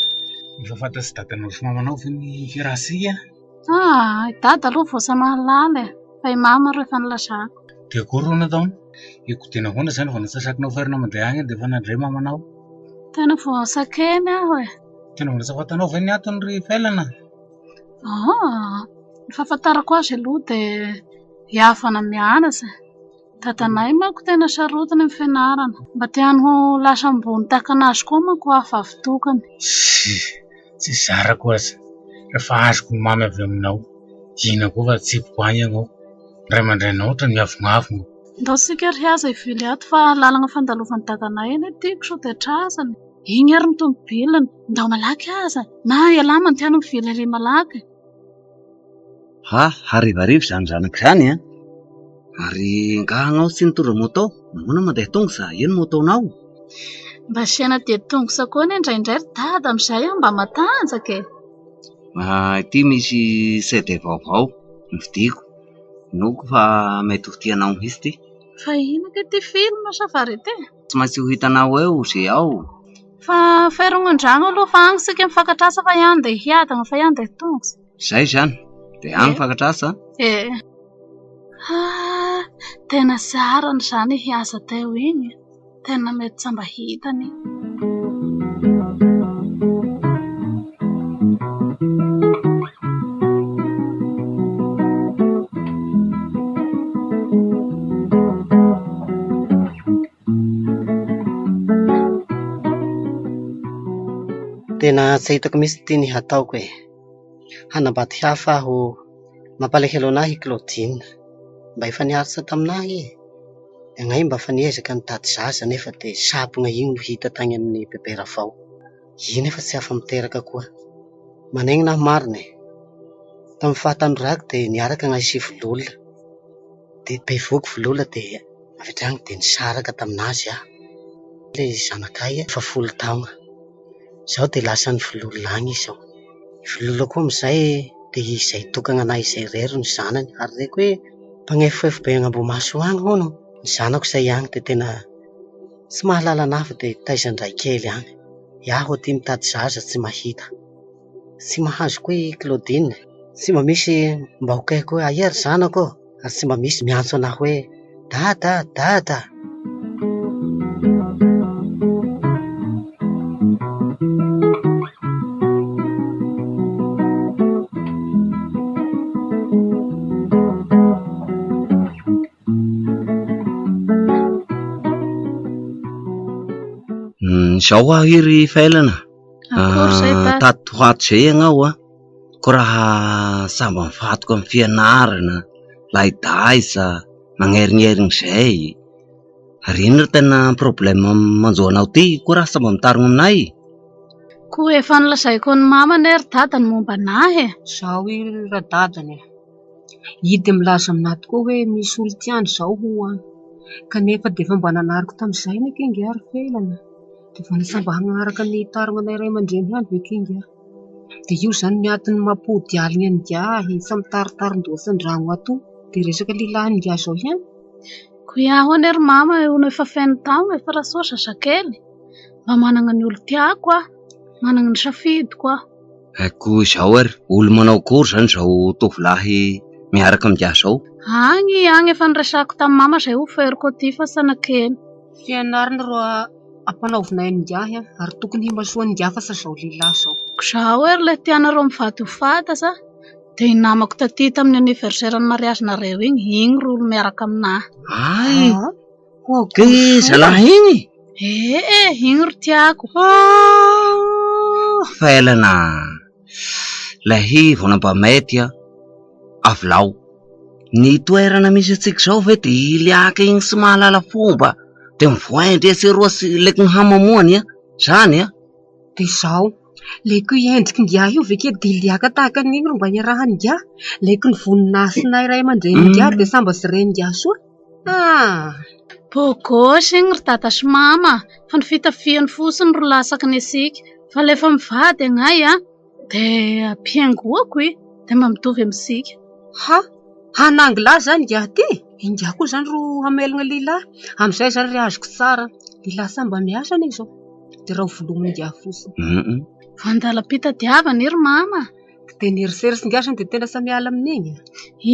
Efa fantatr'i dadanao sy mamanao ve ny fiarahantsika? Ah, i dada aloha vao sa mahalala e, fa i mama aloha efa nilazako. Dia akory no nataony? Eko dia nahoana izany vao natsasakinao ferina mandeha agny dia efa nandre mamanao? Tena vao sakeny aho e. Tena mbola tsy fantanao ve ny antony ry Felana? Ah, ny fahafantarako azy aloha dia hihavana mianatra e. Dadanay manko tena sarotiny amin'ny fianarana. Mba tiany ho lasa ambony tahaka an'azy koa manko aho vavy tokana. Tsia, tsy zarako aza. Rehefa azoko ny mamy avy aminao. Inona koa fa tsipiko any ianao. Ny ray aman-dreninao ohatran'ny miavonavona. Ndao isika ry aza hivily ato fa lalana fandalovan'i dadanay anie tiako sao dia trazany. Iny ary ny tomobiliny. Ndao malaky aza. Na ialahy mantiana mivily ery malaky. Ha, harivariva izany zanako izany an! Ary angaha ianao tsy nitondra moto? Nahoana mandeha tongotra? Io ny moto-nao? Mba asiana dia tongotra koa anie indraindray ry dada amin'izay aho mba matanjaka e! Ah, ity misy CD vaovao novidiako. Inoako fa mety ho tianao mihitsy ity. Fa inona kay ity film sa variété? Tsy maintsy ho hitanao eo izay ao. Fa ferogno an-drano aloha fa agny isika mifankatrasa fa ihany dia hiadana fa ihany dia tongotra. Izay izany, dia agny mifankatrasa. Eh. Ah, tena tsara izany hiasa teo igny. Tena mety tsy mba hitany. Tena tsy hitako mihitsy ity ny hataoko e. Hanambady hafa aho. Mampalahelo an'ahy i Claudine. Mba efa niaritra tamin'ahy e. Ianay mba efa niezaka nitady zaza nefa dia sabogna iny no hita tany amin'ny bebe Ravao. Iny efa tsy afa-miteraka koa. Manegnina aho marina e. Tamin'ny fahatanorako dia niaraka anay sy Vololona. Dia bevohoka Vololona dia avy hatrany dia nisaraka tamin'azy aho. Ilay zanakay efa 10 taona. Izao dia lasan'ny Vololona any izy izao. I Vololona koa amin'izay dia izay tokana anay izay irery no zanany. Ary reko hoe mpanefoefo be any Ambohimahasoa any hono. Ny zanako izay any dia tena tsy mahalala an'ahy fa dia taizan-dray kely any. Iaho aty mitady zaza tsy mahita. Tsy mahazo koa i Claudine. Tsy mba misy mba ho kaiko hoe aia ry zanako ô? Ary tsy mba misy miantso an'ahy hoe dada, dada. Izao aho i ry Felana. Akory izay dada. Tato ho ato izay ianao an, koa raha samba mifatoka amin'ny fianarana, laidaiza, magnerignерigny izay. Ary inona no tena problème manjo anao ity koa raha samba mitarogno aminay? Koa efa nolazaiko an'i mama anie ry dada ny momba an'ahy e. Izao i radadany e. I dia milaza aminà tokoa hoe misy olon-tiandry izao ho'a. Kanefa dia efa mba nanariko tamin'izay anie kinga ry Felana. Dia efa lasa mba hanaraka ny tarognanay ray aman-dreny ihany ve kinga? Dia io izany ny antony mampody alina an'ingahy sy mitaritarin-doha sy an-drano ato. Dia resaka lehilahin'ingahy izao ihany. Koa iaho anie ry mama hono efa feno taona efa rasoa zazakely. Mba manana ny olon-tiako aho, manana ny safidiko aho. Koa izao ary, olo manao akory izany izao tovolahy miaraka amin'ingahy izao? Agny, agny efa niresahako tamin'i mama izay ho feriko aty fa tsy nakeny. Fianarana ro ampanaovinay an'ingahy ary tokony himasoan'ingahy fa tsy izao lehilahy izao. Ko izao ary ilay tianareo mivady ho fantatra dia i namako taty tamin'ny anniversaire-n'ny mariazinareo iny, iny ro olo miaraka aminahy. Ay! Kay zalahy iny? Ee e, iny ro tiako. Felana, lahy vao nampamety a, avilao. Ny toerana misy antsika izao ve dia iliaka iny tsy mahalala fomba dia mivoaindry etsy eroa sy leky ny hamamoany a, zany a. Dia izao, leko io endrik'ingahy io ve ke dia iliaka tahaka an'iny ro mba iarahan'ingahy? Leko ny voninasinay ray aman-drenin'ingahy dia samba sy renin'ingahy soa? Ah! Beau gosse iny ry dada sy mama fa ny fitafiany fotsiny ro latsaky ny antsika fa ilay efa mivady agnay a dia ampihaingoako e dia mba mitovy amintsika. Ha! Hanangy lahy izany ingahy ity? Ingahy koa izany ro hamelogna lehilahy? Amin'izay izany ry azoko tsara, lehilahy samy mba miasa anie izao dia raha ho volomin'ingahy fotsiny. Vandalam-pitadiavana io ry mama. Dia ny eritreritra ingahy izany dia tena samy miala amin'iny e.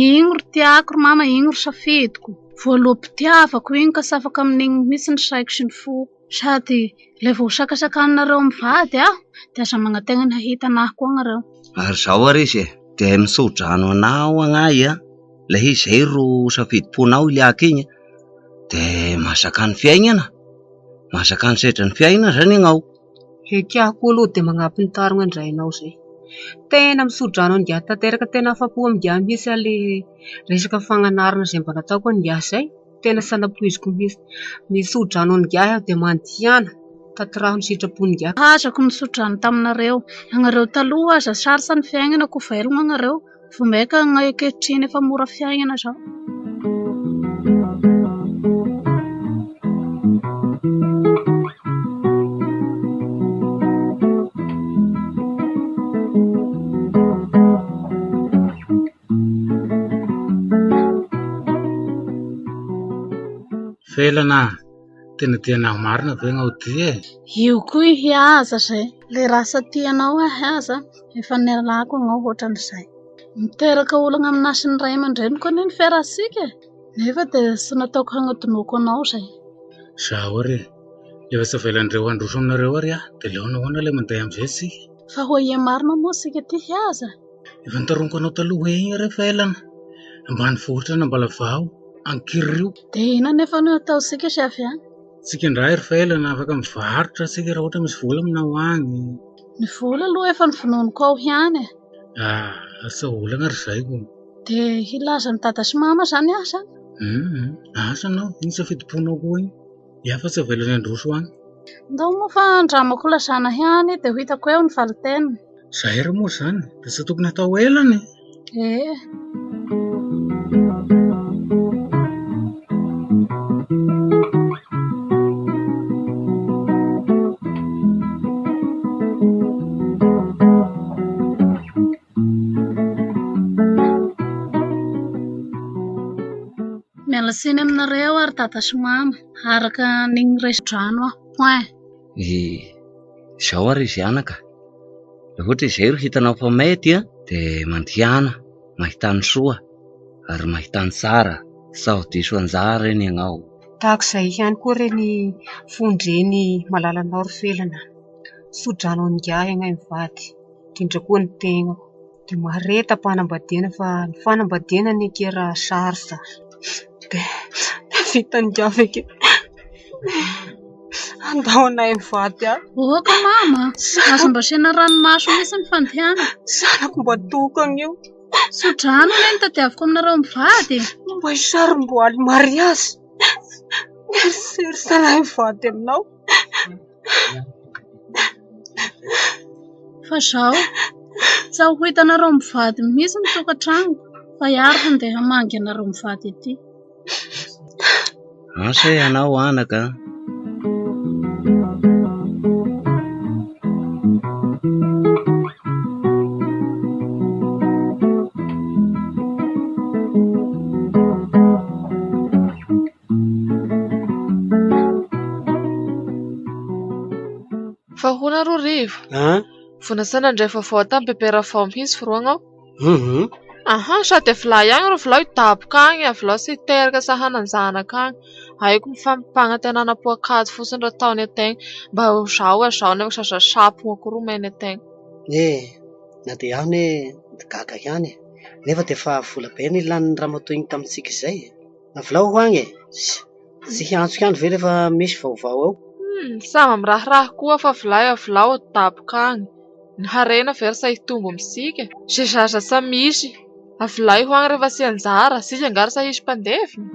Igny ry tiako ry mama, igny ry safidiko. Voaloham-pitiavako igny ka tsy afaka amin'igny mihitsy ny saiko sy ny foko. Sady ilay vao hosakasakanareo mivady aho dia aza manantena ny hahita an'ahy koa nareo. Ary izao ary izy e, dia mitso-drano anao agnay a, ilay izy izay ro safidim-ponao iliaka iny a, dia mahazaka ny fiainana, mahazaka ny sedran'ny fiainana izany ianao. Eky aho koa aloha dia magnampy ny tarogna an-drainao izay. Tena mitso-drano an'ingahy tanteraka, tena afa-po amin'ingahy mihitsy aho ilay resaka fagnanarana izay mba nataoko an'ingahy izay. Tena tsy nampoiziko mihitsy. Mitso-drano an'ingahy aho dia mandihana, tanteraho ny sitrapon'ingahy. Azako nitso-drano taminareo. Ianareo taloha aza sarotra ny fiainana koa velona ianareo. Vao mainka ny ankehitriny efa mora fiainana izao. Felana a! Tena tia an'ahy marina ve ianao ity e? Io koa i Hiaza izay. Ilay rasa tia anao ahy aza efa nialako anao ohatran'izay. Miteraka olana aminà sy ny ray aman-dreniko anie ny fiarahantsika e! Nefa dia tsy nataoko hanadinoako anao izay. Izaho ary e! Efa tsy avelan'ireo handroso aminareo ary aho dia aleo nahoana ilay mandeha amin'izay isika? Fa ho aia marina moa isika ity Hiaza? Efa notaroniko anao taloha eny re Felana, ambanivohitra an'Ambalavao, Ankiririo. Dia inona anefa no hataontsika sy avy any? Tsika indray ry Felana, afaka mivarotra isika raha ohatra misy vola aminao any. Ny vola aloha efa novonoiniko ao ihany e. Ah. Ary sao olana ary izay ko. Dia hilaza an'i dada sy mama izany aho izany? Hum, asa anao, iny safidim-ponao koa iny. Iaho fa tsy avelany handroso any. Ndao moa fa andramako lazana ihany dia ho hitako eo ny valin-teniny. Izay ary moa izany dia tsy tokony hatao elany e! Ee. Miala tsiny aminareo ary dada sy mama, araka ny resi-drano aho. Point. Izao ary izy anaka, raha ohatra izay ro hitanao fa mety an, dia mandehana mahita ny soa ary mahita ny tsara sao diso anjara eny ianao. Tahaka izay ihany koa ireny fon-dreny malalanao ry Felana. Tso-drano an'ingahy ianay mivady, indrindra koa ny tenako. Dia mahareta am-panambadiana fa ny fanambadiana anie akia raha sarotra. Dia vitan'ingahy ve akia? Andao anay mivady aho. Oka mama, aza mba asiana ranomaso mihitsy ny fandehana. Zanako mba tokana io. Tso-drano anie no tadiaviko aminareo mivady e. Mba hisarom-boaly mariazy. Mieritreritra anay mivady aminao. Fa izao, tsy ho hitanareo mivady mihitsy ny tokantranoko fa iary handeha hamangy anareo mivady ety. Asa ianao anaka a! Fa hono aloha Rivo, An? vao nasaina nandray vaovao tamin'i Bebe Ravao mihitsy vao agnao. Hum. Aha, sady avilà ihany ro avilao hidaboka agny, avilao tsy hiteraka sa hanan-janaka agny. Haiko mifampanantenana poakaty fotsiny raha ataony an-tegna. Mba ho zaho a zaho nefa zaza sampona koa ro omeny an-tegna. Eh, na dia aho anie gaga ihany e. Nefa dia efa vola be ny lanin'ny ramatoa iny tamintsika izay e. Avilao ho agny e! Tsy hiantso ihany ve rehefa misy vaovao ao? Hum, samy miraharaha koa fa avilao avilao daboka agny. Ny harena ve ry sa hitombo amintsika? Izay zaza sa misy. Avilao ho agny rehefa tsy anjara, tsika angaha ry sa hisy mpandevina?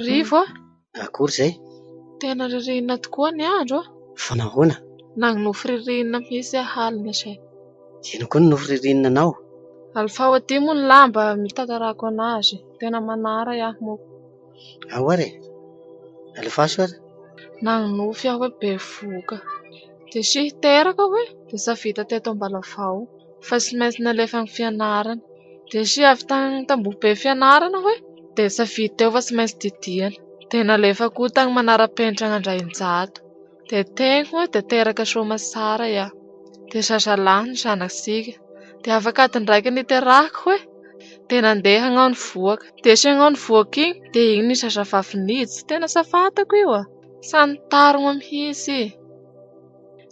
Rivo a! Akory izay? Tena ririnina tokoa ny andro a! Fa nahoana? Nanonofy ririnina mihitsy aho alina izay. Inona koa no nofy ririnina anao? Alefao aty moa ny lamba mitantarako anazy. Tena manara aho moa. Ao ary e! Alefaso ary. Nanonofy aho hoe bevohoka. Dia sy hiteraka aho hoe dia sa vita teto Ambalavao. Fa tsy maintsy nalefa any fianarana. Dia sy avy tany Tambohobe fianarana hoe dia tsy vita teo fa tsy maintsy didiana. Dia nalefa koa tany Manarapenitra any Andrainjato. Dia teny hoy dia teraka soamatsara iaho. Dia zazalahy ny zanaktsika. Dia afaka adiny iraika niterahako hoe dia nandeha agnao nivoaka. Dia sy agnao nivoaka iny dia iny ny zazavavy niditra. Tena tsy fantako io a! Sa nitarogno mihitsy.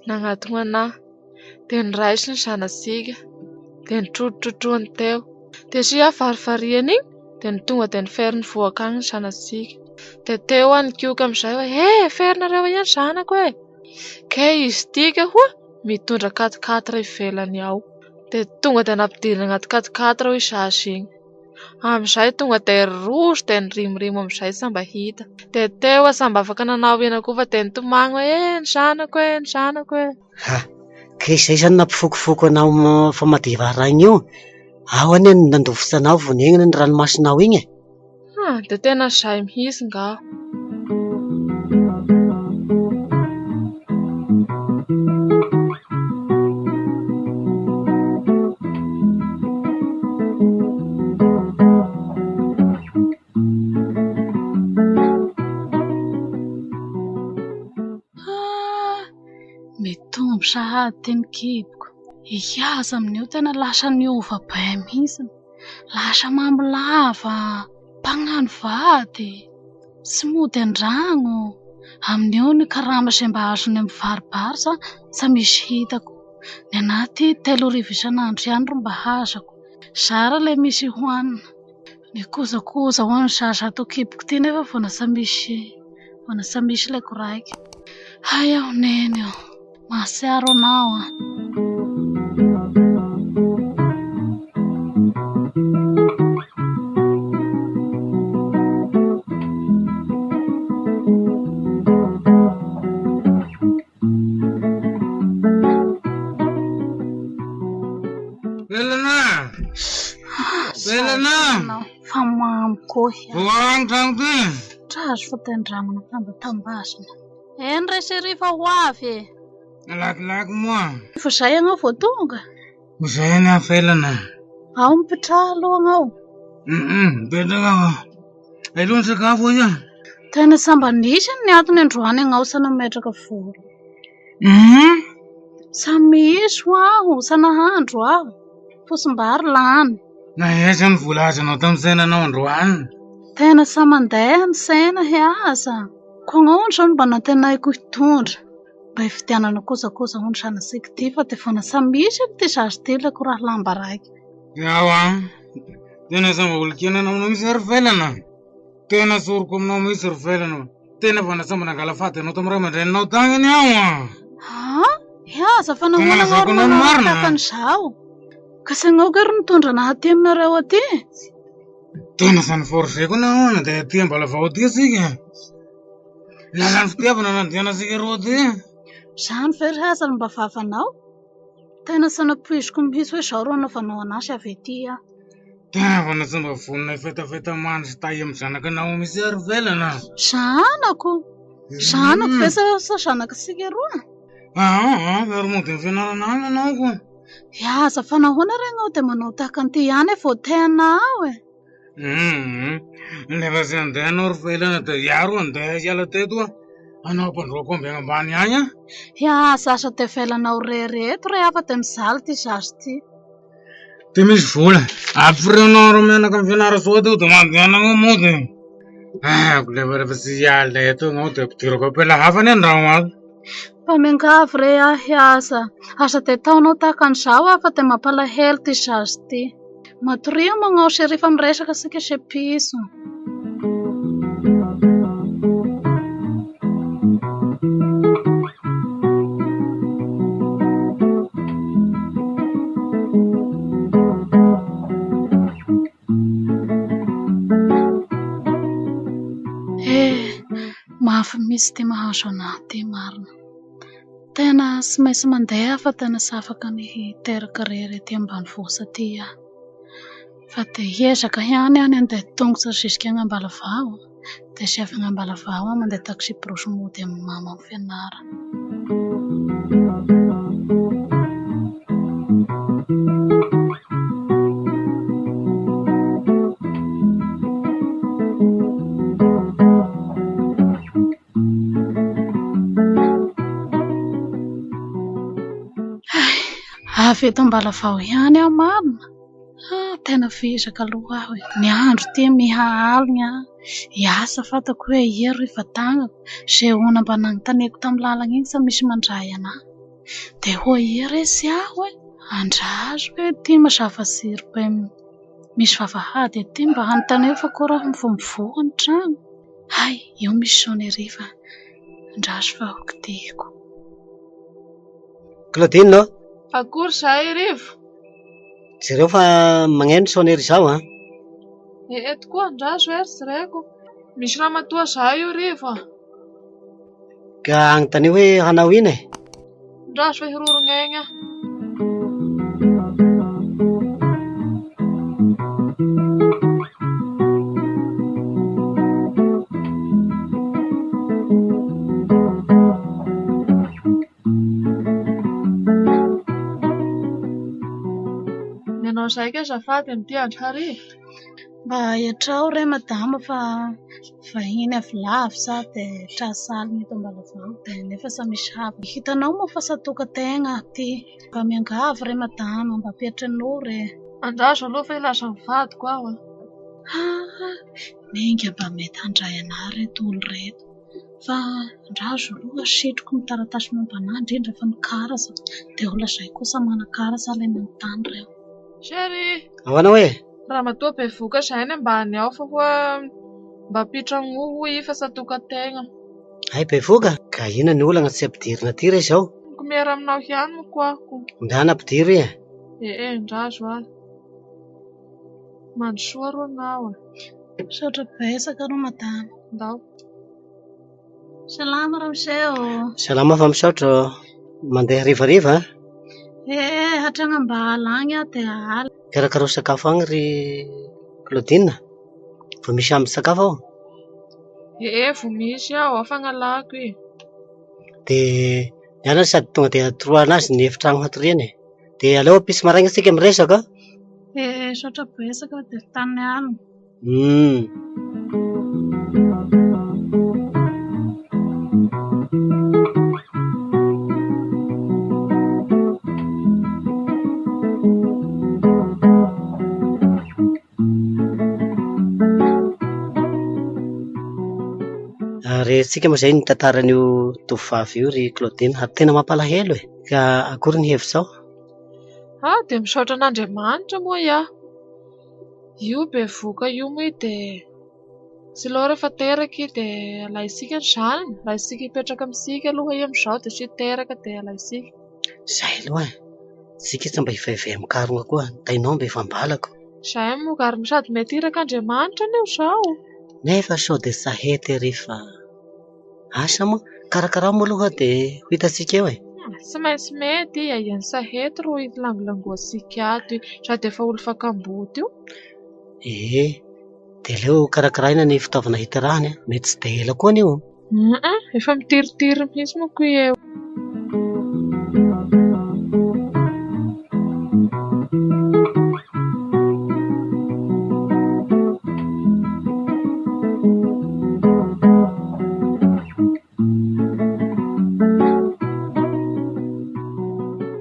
Nagnatogno anahy. Dia noraisiny ny zanatsika. Dia nitrotrotroany teo. Dia sy aho varivariana iny dia ny tonga dia nifery nivoaka any ny zanatsika. Dia teo aho nikioka amin'izay hoe eh ferinareo ihany zanako e! Kay izy ity ka ho'a mitondra quatre quatre ivelany ao. Dia tonga dia nampidiriny anaty quatre quatre hoy zaza iny. Amin'izay tonga dia rojo dia nirimorimo amin'izay tsy mba hita. Dia teo aho tsy mba afaka nanao inona koa fa dia nitomany hoe eh ny zanako e, ny zanako e. Ha! Ka izay izany nampifokofoko anao fa madiva haraigna io? Ao anie no nandovitra anao vao niaingana ny ranomasinao iny e! Ha! Dia tena izay mihitsy ngaho. Mitombo sahady ity ny kiboko. Hihaza amin'io tena lasa niova be mihitsy. Lasa mamo lava, mpagnano vady, tsy mody an-dragno. Amin'io ny karama izay mba azony amin'ny vary barsa tsy misy hitako. Ny anà aty 3000 isan'andro ihany ro mba hazako. Zara ilay misy hohanina. Ny kojakoja ho an'ny zaza ato an-kiboko ity nefa vao lasa misy vao lasa misy ilay koraiky. Hay aho Neny ô! Mahatsiaro anao aho. Velana! Velana! Fa mamy koa hiany. Voahangy trano ty. Trazo fa tendramana tambatambazana. Eny re chérie fa ho avy e. Lakilaky moa. Fa zay ianao vao tonga? Ho zay anie aho Felana. Ao mipetraha aloha ianao. Mipetraka aho. Aloha ny sakafo hoy aho. Tena sambany nisy ny antony androany ianao sa nametraka vola. Samy misy ho aho, sa nahandro aho. Fosim-bary lany. Na aiza ny vola azonao tamin'ny tsenanao androany? Tena sa mandeha ny tsena he aza. Koa ahoana izao no mba nantenaiko hitondra. Mba hividianana kojakoja hono zanasika ity fa dia vao nasa misy ity zaza ity ilay koraha lamba raika. Iaho an! Tena samy olon-kenana aminao mihitsy ry Felana. Tena tsoriko aminao mihitsy ry Felana. Tena vao nasa mba nangala fady anao tamin'ny ray aman-dreninao tagny anie aho an! Aa! Aza fa nahoana ianao ro manao tahaka an'izao? Ka tsy ianao ve ro nitondra anah aty aminareo aty? Tena zany forger-ko anie aho nandeha aty Ambalavao aty isika. Lalan'ny fitiavana nandehanantsika roa aty. Izany ve ry aza no mba vavanao? Tena tsy nampoiziko mihitsy hoe izao ro anaovanao anah sy avy aty aho. Tena vao tsy mba vonona hifetafeta mandry sy tahy amin'ny zanakanao mihitsy aho ry Velana. Zanako? Zanako ve sa sa zanak'isika roa? Aa, ary mody amin'ny fianarana any ianao ko. Aza fa nahoana re ianao dia manao tahaka an'ity ihany e, vao te hanao e. Hum, nefa tsy handeha ianao ry Felana dia hiaro handeha hiala teto aho. Hanao ampandroako omby any ambany any aho. Aza aza dia avelanao irery eto re aho fa dia mijaly ity zaza ity. Dia misy vola. Ampirionao roa mianaka amin'ny Fianarantsoa teo dia mandehana anao mody. Ah, lefa rehefa tsy hiala eto ianao dia ampidirako ampela hafa anie an-drano ato. Mba miangavy re ahy aza. Aza dia ataonao tahaka an'izao aho fa dia mampalahelo ity zaza ity. Matoria magnao chérie fa miresaka isika chez piso. Eh, mafy mihitsy ity mahazo anah ity marina. Tena tsy maintsy mandeha aho fa tena tsy afaka ny hiteraka irery aty ambanivohitra aty aho. Fa dia hiezaka ihany aho ny handeha tongotra jusqu'à any Ambalavao, dia izay avy any Ambalavao aho mandeha taxi-brousse mody amin'ny mama any Fianarana. Hay, avy eto Ambalavao ihany aho marina. Ah, tena vizaka aloha aho e. Ny andro ity miha alina an. Hiasa fantako hoe ia ro hivantagnako. Izay olona mba nanontaniako tamin'ny lalana iny sa misy mandray anah. Dia hoy ia re tsy aho e. Andraso hoe ity mazava jiro be misy vavahady aty mba hanontaniako fa akory aho vao mivoha ny trano. Hay, eo misy sonnerie fa andraso fa ho kitihiko. Claudine ô! Akory izahay Rivo! Jereo fa magneno sonnerie izao an! Ee tokoa andraso e ry jereko. Misy ramatoa izahay io Rivo a! Ka agnotanio hoe hanao ino e? Andraso fa hirorogna egny aho. Ny anao izay kay azafady amin'ity andro hariva? Mba iantrao re madama fa vahiny avy lavitra aho dia tratra alina eto Ambalavao dia nefa sa misy havana. Hitanao moa fa sa tokan-tegna aho ity. Mba miangavy re madama, mba ampiantranoa re. Andraso aloha fa hilaza ny vadiko aho a. Aa! Minga mba mety handray anah ireto olona ireto. Fa andraso aloha asitriko ny taratasy momba anà indrindra fa ny karatra. Dia ho lazaiko kosa manan-karatra ilay manontany ireo. Chérie! Ahoana hoe? Ramatoa bevohoka izay any ambany ao fa hoa mba ampitragno hoy i fa tsy atokan-tegna. Hay bevohoka? Ka inona ny olana tsy ampidirina aty re izao? Ko miera aminao ihany moa ko aho ko. Ndana ampidiro i e. Ee, ndrazo ary. Mandrosoa aloha anao e. Misaotra betsaka aloha madama. Ndao. Salama ramose ô. Salama fa misaotra ô. Mandeha harivariva a? Ee, hatrany Ambala agny aho dia ala. Karakaraho sakafo agny ry Claudine. Vao misy ambin-tsakafo ao? Ee, vao misy ao, ao fagnalako e. Dia ny anany sady tonga dia atoroana azy ny efitrano hatoriany e. Dia aleo ampitso maraina isika miresaka a. Ee, misaotra betsaka dia tany alina. Humm. Rentsika moa izay ny tantaran'io tovovavy io ry Claudine ary tena mampalahelo e! Ka akory ny hevitrao? Ah, dia misaotra an'Andriamanitra moa aho. Io bevohoka io moa dia tsy aleo rehefa teraka i dia alaintsika ny zanany, alaintsika hipetraka amintsika aloha i amin'izao dia tsy teraka dia alaintsika. Izay aloha e! Isika tsy mba hivaivay amin'ny karona koa, ny tainao mba efa ambalako. Izay moa ary sady mety irak'Andriamanitra anie izao. Nefa sao dia sahety ery fa asa moa, karakarao moa aloha dia ho hitantsika eo e. Tsy maintsy mety, ahian'ny sahety ro hilangolangoantsika ato i, sady efa olo fakamboto io. Ee, dia aleo karakaraina ny fitaovana hiterahany an, mety tsy dia ela koa anie io. Efa mitiritiry mihitsy manko i eo.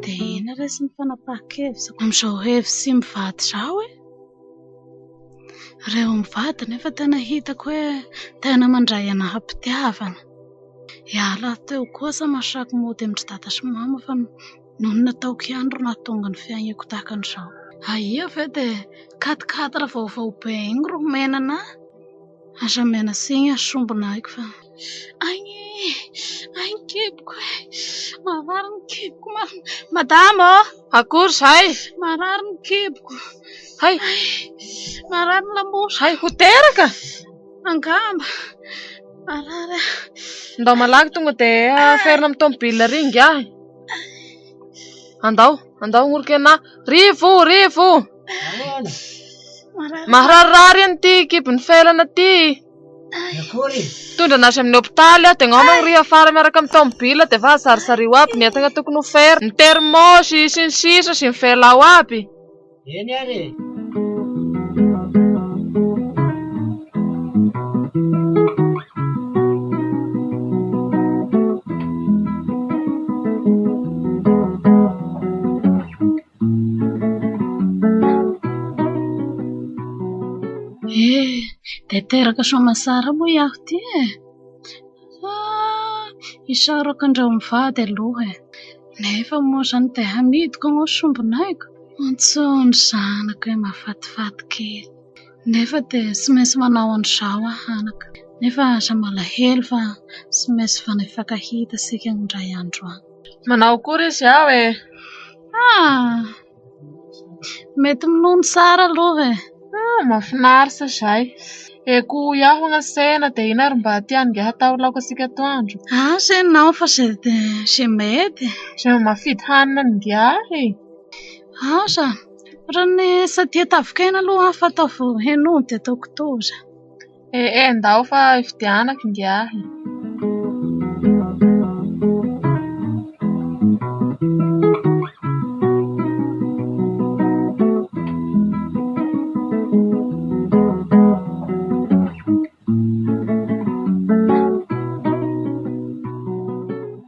Dia inona re sy ny fanapahan-kevitra amin'izao hevi-tsy mivady izao e? Ireo mivady nefa tena hitako hoe tena mandray anahy am-pitiavana. Hiala teo kosa mahasaky mody amin-dry dada sy mama fa noho ny nataoko ihany no nahatonga ny fiainako tahaka an'izao. Aia ve dia quatre quatre vaovao be iny ro omena anahy? Aza omena tsiny aho sombin'aiko fa. Ay e! Ay ny kiboko e! Marary ny kiboko marina. Madama ô! Akory izay! Marary ny kiboko. Hay! Marary ny lamosiko. Hay, ho teraka? Angamba. Marary aho. Ndao malaky tonga dia aferina amin'ny tomobile ary ingahy. Andao, andao hagnoroka anah. Rivo, Rivo! Mahararirary an'ity kibon'ny felana ity. Mitondra anazy amin'ny hopitaly aho dia angamba ho ry afara miaraka amin'ny tomobile dia efa zarizariho aby ny entana tokony ho fer. Ny thermos sy ny sisa sy ny velao aby. Eny ary e! Eh, dia teraka soamatsara moa iaho ity e! Ah, isaorako an-dreo mivady aloha e! Nefa moa izany dia hamidiko moa sombinaiko? Antsoy ny zanako hoe mahafatifaty kely. Nefa dia tsy maintsy manao an'izao aho anaka. Nefa aza malahelo fa tsy maintsy vao nifankahita isika indray andro any. Manao akory izy ao e? Ah! Mety minono tsara aloha e! Ah, mahafinaritra izay. Eko iaho agnasena dia ino ary mba tian'ingahy hatao laoka antsika atoandro? Asa ianao fa izay dia izay mety. Izay mba mahafidy hanina an'ingahy e! Asa, raha ny tsy aty tavin-kena aloha aho fa ataovy hen'omby dia atao kitoza. Eh eh, ndao fa hividianako ingahy.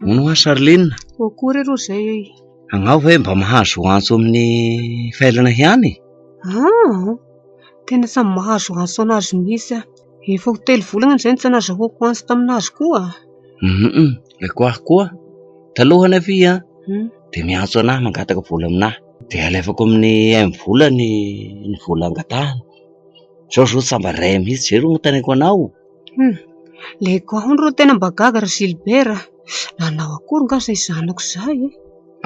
Hono hoa Charline? Akory aloha izay e. Angaha ve mba mahazo antso amin'ny failana ihany? Ah! Tena samy mahazo antso anazy mihitsy aho. Efa ho telo volana izay no tsy nazahoako antso tamin'azy koa. Hum, ilay koahy koa. Taloha anefa izy an, dia miantso an'ahy mangataka vola amin'ahy. Dia alefako amin'ny M-vola ny ny vola angatahany. Izao izao tsy mba ray mihitsy, izay no anontaniako anao. Hum, ilay koahy hono rô tena mba gaga ry Gilbert a. Nanao akory nga izay zanako izay e?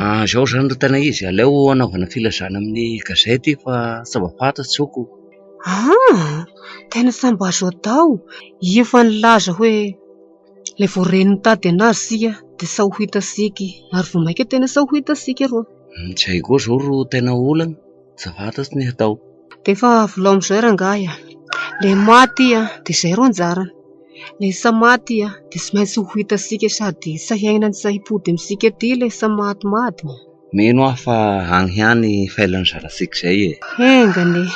Ah, izao izany ry tena izy, aleo hanaovana filazana amin'ny gazety fa tsy mba fantatro ko. Ah! Tena tsy mba azo atao. Io efa nilaza hoe ilay vao reny mitady anazy isika dia sao ho hitantsika ary vao mainka tena sao ho hitantsika rô. Izay koa izao ro tena olana, tsy fantatro ny hatao. Dia efa avolao amin'izay rangahy a! Ilay maty a, dia izay rô anjarany. Ilay sa maty a, dia tsy maintsy ho hitantsika sady tsy hiainana tsy hipody amintsika aty ilay sa maty madina. Mino aho fa agny ihany fahelan'ny zanatsika izay e. Enga anie.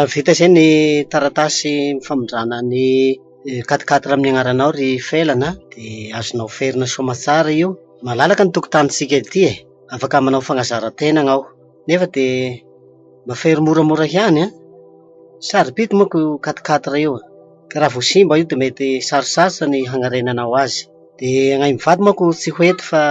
Vita izay ny taratasy famindrana ny quatre quatre amin'ny anaranao ry Felana a, dia azonao ferina soamatsara io. Malalaka ny tokotanintsika ity e, afaka manao fanazaran-tena ianao nefa dia mba fery moramora ihany an, sarobidy manko io quatre quatre io ka raha vao simba io dia mety sarotsarotra ny hanarenanao azy. Dia anay mivady manko tsy ho eto fa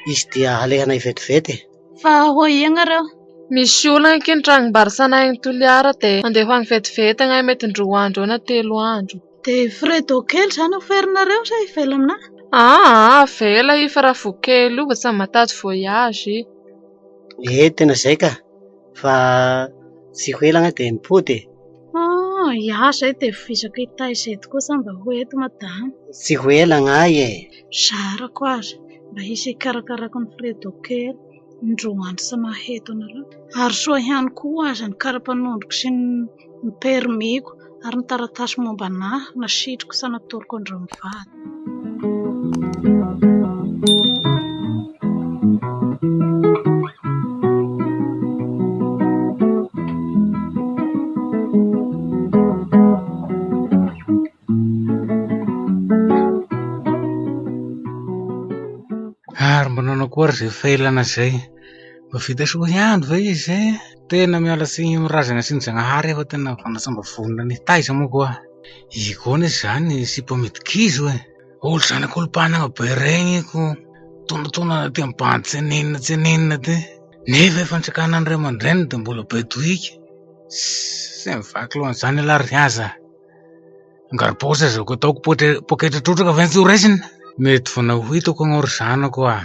izy dia alehanay vetivety e. Fa hoy ianareo? Misy olana aky ny tranombarotra any Toliara dia handeha ho any vetivety agnay mety indroa andro eo na telo andro. Dia Fredo kely izany hoferinareo sa hivela aminà? Aa avela i fa raha voa kely io mba tsy matady voyage i. Eh tena izay ka! Fa tsy ho ela agnay dia mipody e. Ah, iah izay dia vizaka hitaiza eto koa sa mba ho eto madama. Tsy ho ela agnay e. Zarako aza mba hisy hikarakarako ny Fredo kely ny roa andro tsy maha eto anareo. Ary soa ihany koa aza ny kara-panondroko sy ny permis-ko ary ny taratasy momba anà nasitriko sy natoroko an'ireo mivady. Ary mba nanao akory izay felana izay? Mba vita soa ihany ve izy izay? Tena miala tsiny amin'ny razana sy ny Zagnahary aho fa tena mba vonona ny hitaiza moa koa. I koa anie izany sipa midikizo e. Olo zanak'olom-panagna be regny ko tonontonana aty amin'ny bandy tsy ninona tsy ninona ty. Nefa efa nitsakanan'ny ray aman-dreniny dia mbola be tohika. Tsy mivaky loha an'izany ialahy ry aza. Angaro-paosy aza ko ataoko poketra trotraka ve tsy ho raisina? Mety vao ho hitako anao ry zanako ah.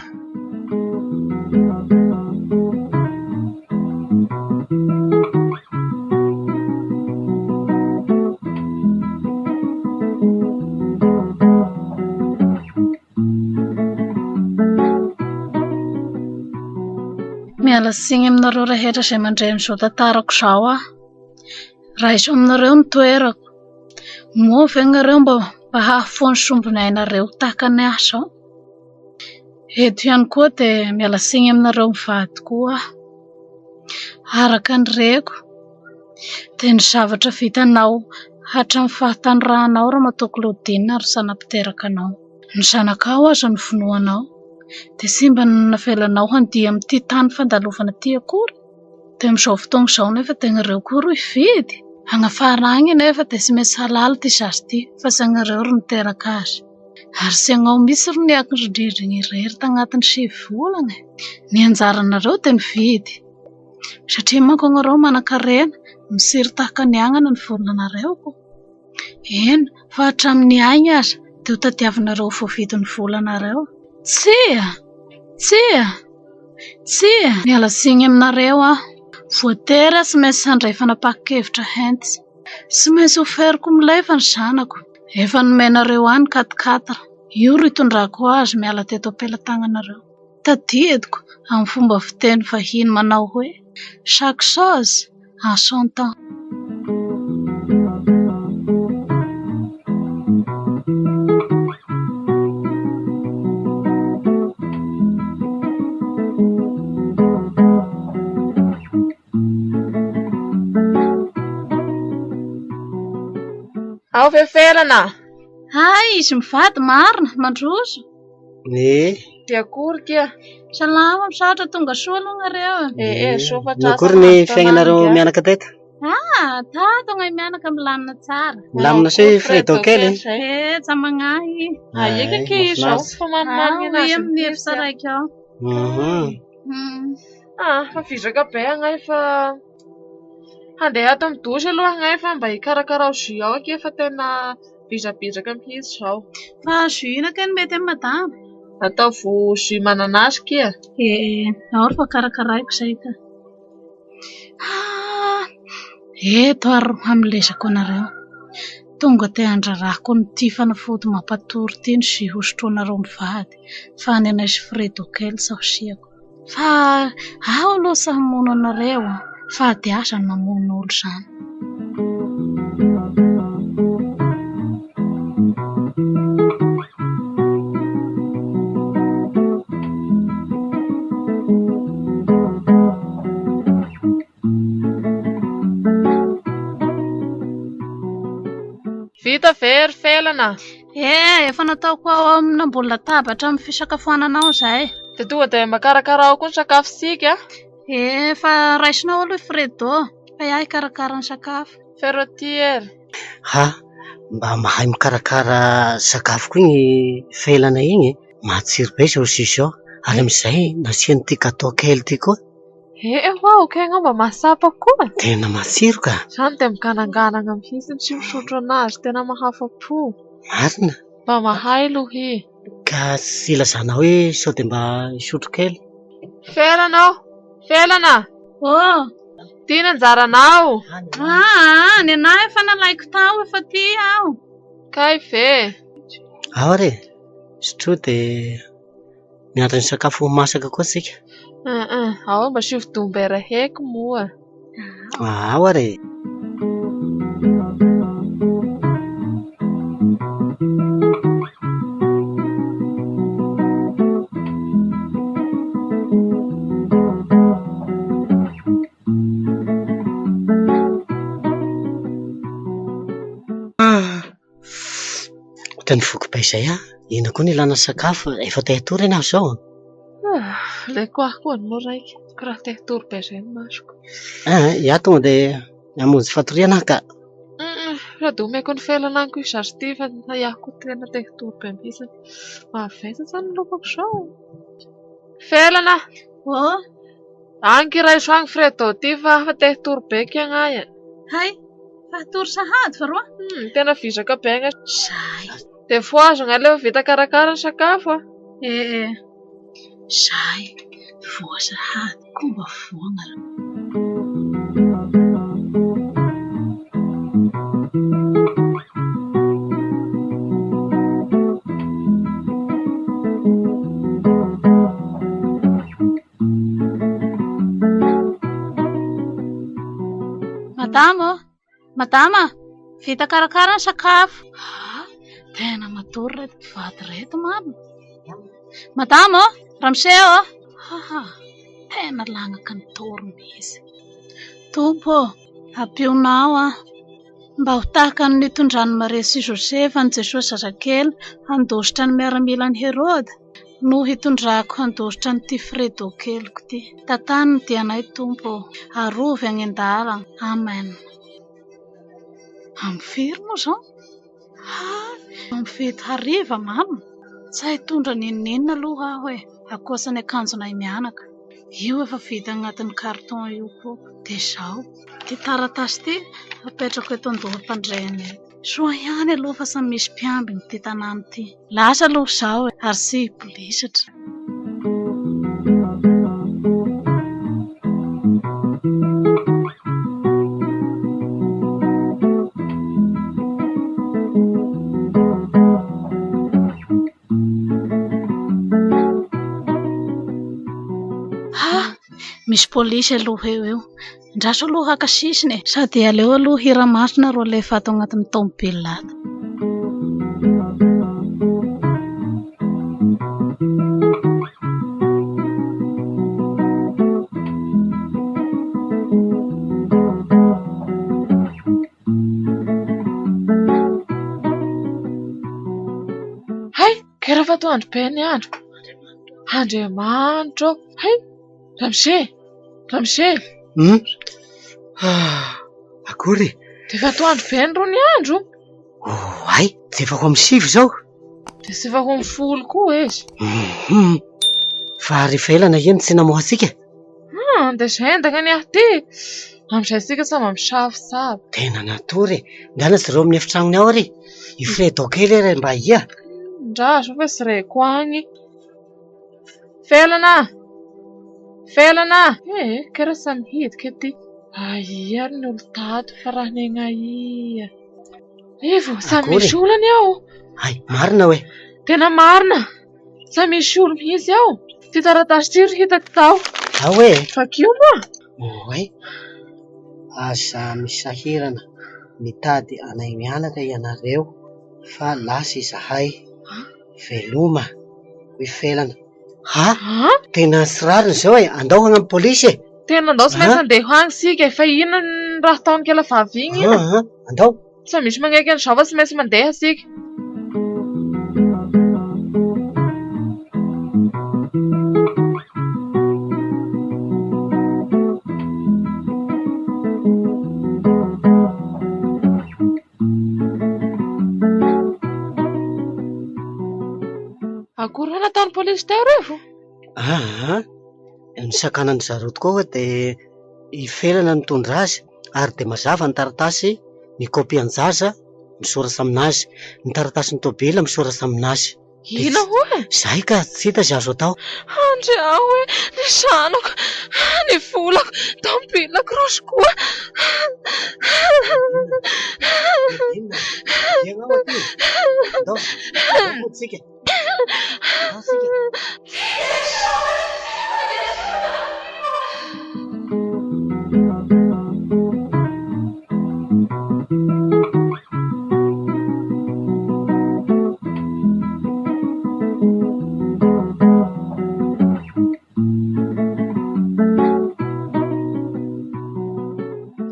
Miala tsiny aminareo rehetra izay mandre an'izao tantarako izao aho. Raiso aminareo ny toerako. Moa ve nareo mba mba hahafoy ny sombin'ainareo tahaka ny ahy izao? Eto ihany koa dia miala tsiny aminareo mivady koa aho. Araka ny reko dia ny zavatra vitanao hatramin'ny fahatanoranao Ramatoa Claudine ary tsy nampiteraka anao. Ny zanakao aza novonoanao dia tsy mba navelanao handia amin'ity tany fandalovana ity akory. Dia amin'izao fotoana izao nefa dia nareo koa ro hividy? Any afara agny nefa dia tsy maintsy halala ity zaza ity fa tsy anareo ro niteraka azy. Ary tsy anao mihitsy ro niakindrindrindrina irery tagnatin'ny 9 volana e. Ny anjaranareo dia mividy. Satria manko anareo manankarena, mitsiry tahaka ny anana ny volanareo ko. Eny, fa hatramin'ny ainy aza dia ho tadiavinareo ho voavidin'ny volanareo. Tsia! Tsia! Tsia! Miala tsiny aminareo aho. Voatery aho tsy maintsy handray fanapahan-kevitra hentitra. Tsy maintsy hoferiko milefa ny zanako. Efa nomenareo ahy ny quatre-quatre. Io ro itondrako azy miala teto am-pelatananareo. Tadidiko amin'ny fomba fiteny vahiny manao hoe chaque chose en son temps. Ao ve Felana? Hay, izy mivady marina, mandroso. Ee. Dia akory kia. Salama, misaotra tonga soa aloha nareo. Ee, ee, soa fa tratra. Akory ny fiaignanareo mianaka teto? Ah, tato gnay mianaka milamina tsara. Milamina sy Fredo kely. Eh, tsy magnahy. Ahiaka ke izao fa manimanina anazy. Amin'ny hevitra raika ao. Mhm. Ah, fa vizaka be agnay fa handeha ato amin'ny douche aloha agnay fa mba hikarakarao jus ao akia fa tena vizabizaka mihitsy izao. Fa jus ina kay no mety amin'ny madama? Ataovy jus mananasy kia. Eh, ao ry fa karakaraiko izay ka. Ah, eto ary hamelezako anareo. Tonga te handrarako an'ity fanafody mampatory ity ny jus hosotroinareo mivady fa ny anay sy Fredo kely tsy hasiako. Fa aho aloha tsy hamono anareo fa dia aza ny mamono olo izany. Vita ve ry Felana? Eh, efa nataoko ao amina ambony latabatra amin'ny fisakafoanana ao izay. Dia tonga dia mba karakarao koa ny sakafontsika. Eh, efa raisinao aloha i Fredo, fa iah hikarakara ny sakafo. Ferro ty ery. Ha, mba mahay mikarakara sakafo koa iny Felana iny e. Matsiro be izao jus izao, ary amin'izay nasian'ity gâteau kely ity koa. Eh, hoa, ok, angamba mahatsapa koa. Tena matsiro ka. Izany dia migananganana mihitsy tsy misotro anazy, tena mahafa-po. Marina. Mba mahay aloha i. Ka tsy ilazana hoe sao dia mba hisotro kely. Felana ô! Felana! Oh! Ty ny anjaranao. Ah, ny anahy efa nalaiko tao, efa ty aho. Kay ve? Ao ary e, sotroy dia miandry ny sakafo ho masaka koa tsika. Ao mba asio dombera heky moa. Ao ary e. Ohatran'ny voky be izay aho. Inona koa no ilana sakafo? Efa te hatory anie aho izao. Ilay koahy koa no raika. Karaha te hatory be izay ny masoko. Iaho tonga dia hamonjy fatoriana aho ka. Sady omeko ny felana any koa izaho ity fa iaho koa tena te hatory be mihitsy. Mahavesatra ny lohako izao. Felana! Oh! Any ky raiso any Fredo ity fa te hatory be ky agnahy e. Hay! Fa hatory sahady fa roa? Tena vizaka be agnahy. Zay. Dia fohazo agnahy ilay vita karakara ny sakafo a. Eh eh. Zay. Voa sahady. Koa mba voa nareo. Madama ô! Madama! Vita karakara ny sakafo. Ah, tena matory ireto mpivady ireto marina. Madama ô! Ramose ô! Haha, tena lagnaka ny tory mihitsy. Tompo ô, ampionao aho mba ho tahaka ny nitondran'i Maria sy Josefa an'i Jesosy zazakely handositra ny miaramilan'i Heroda no hitondrako handositra an'ity Fredo keliko ity. Tantano ny dianay Tompo ô, arovy agny an-dalana. Amen. Amin'ny firy moa izao? Ha! Amin'ny 7 hariva mama. Tsy hitondra n'inon'inona aloha aho e, ankoatra ny akanjonay mianaka. Io efa vita agnatin'ny carton io koa. Dia izao, ity taratasy ity apetrako eto an-doham-pandriana eto. Soa ihany aloha fa samy misy mpiambina ity tanàna ity. Lasa aloha izao e, ary tsy hibolisatra. Ha! Misy polisy aloha eo io. Andraso aloha haka sisiny e. Sady aleo aloha hira masina ro alefa ato agnatin'ny tômôbila ato. Efa atoandro be ny andro. Andriamanitra ô! Hay! Ramose! Ramose! Hum! Ah! Akory e! Dia efa atoandro be ny rony andro. Oay! Dia efa ho amin'ny 9 izao. Dia tsy efa ho amin'ny 10 koa izy. Hum! Fa ry Felana ino tsy namoha antsika? Hum! Dia izay endaka ny ahy ity. Amin'izay isika samy misafo tsara. Tena natory e! Ndana jereo amin'ny efitragnony ao ary. I Fredo kely ary mba ia. Ndraso fa tsy reko agny. Felana! Felana! Eh, kera samy hidika ity. Aia ary ny olo tato fa raha negna aia. Ivo, samy misy olana ao. Hay, marina hoe. Tena marina. Samy misy olo mihitsy ao. Ty taratasy ty ry hitako tao. Ao hoe. Vakio moa. Oay. Aza misahirana mitady anay mianaka ianareo fa lasa izahay. Veloma, hoy Felana. Ha! Tena tsy rariny izao e! Andao hagnampy polisy e! Tena andao tsy maintsy handeha ho agny isika e! Fa inona ny raha ataon'ny kela vavy igny iny? Aa, andao! Tsy misy magneky an'izao fa tsy maintsy mandeha isika. Akory hono ataon'ny polisy teo revo? Aa, ny zareo tokoa hoa dia i Felana nitondra azy ary dia mazava ny taratasy ny kopian-jaza misoratra aminazy, ny taratasin'ny tôbila misoratra aminazy. Inona hono e? Izay ka, tsy hita izay azo atao. Andry aho e, ny zanako, ny volako, tomobilako roso koa.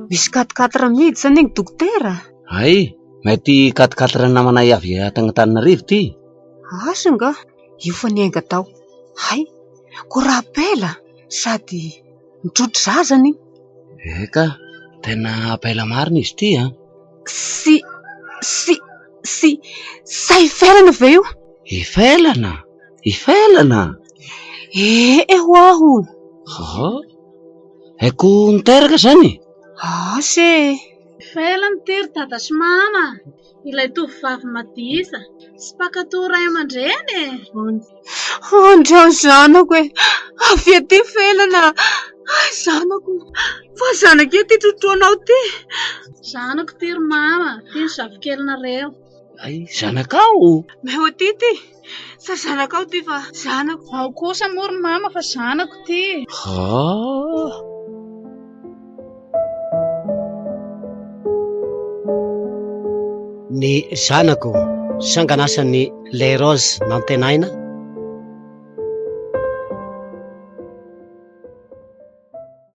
Misy quatre quatre miditra anie ny dokotera. Hay, mety quatre quatre namanay avy aty Antananarivo ity. Asa angaha, io fa niainga tao. Hay, koa raha apela sady mitrotro zaza anie. Eka, tena apela marina izy ity an. Sy, sy, sy, sa ifelana ve io? Ifelana? Ifelana? Ee eh, ho'aho. Oh, haiko niteraka izany? Asa e. Ifelana ity ry dada sy mama. Ilay tovovavy madisa sy mpankatò ray aman-dreny e! Andry zanako e! Avy aty Felana! Ay zanako! Fa zanako ity trotroanao ity! Zanako ity ry mama, ity ny zafikelinareo. Ay, zanakao? Meo aty ity! Sa zanakao ity fa zanako. Ao kosa moa ry mama fa zanako ity. Ah! Ny zanako, sanganasan'ny Les Roses Nantenaina.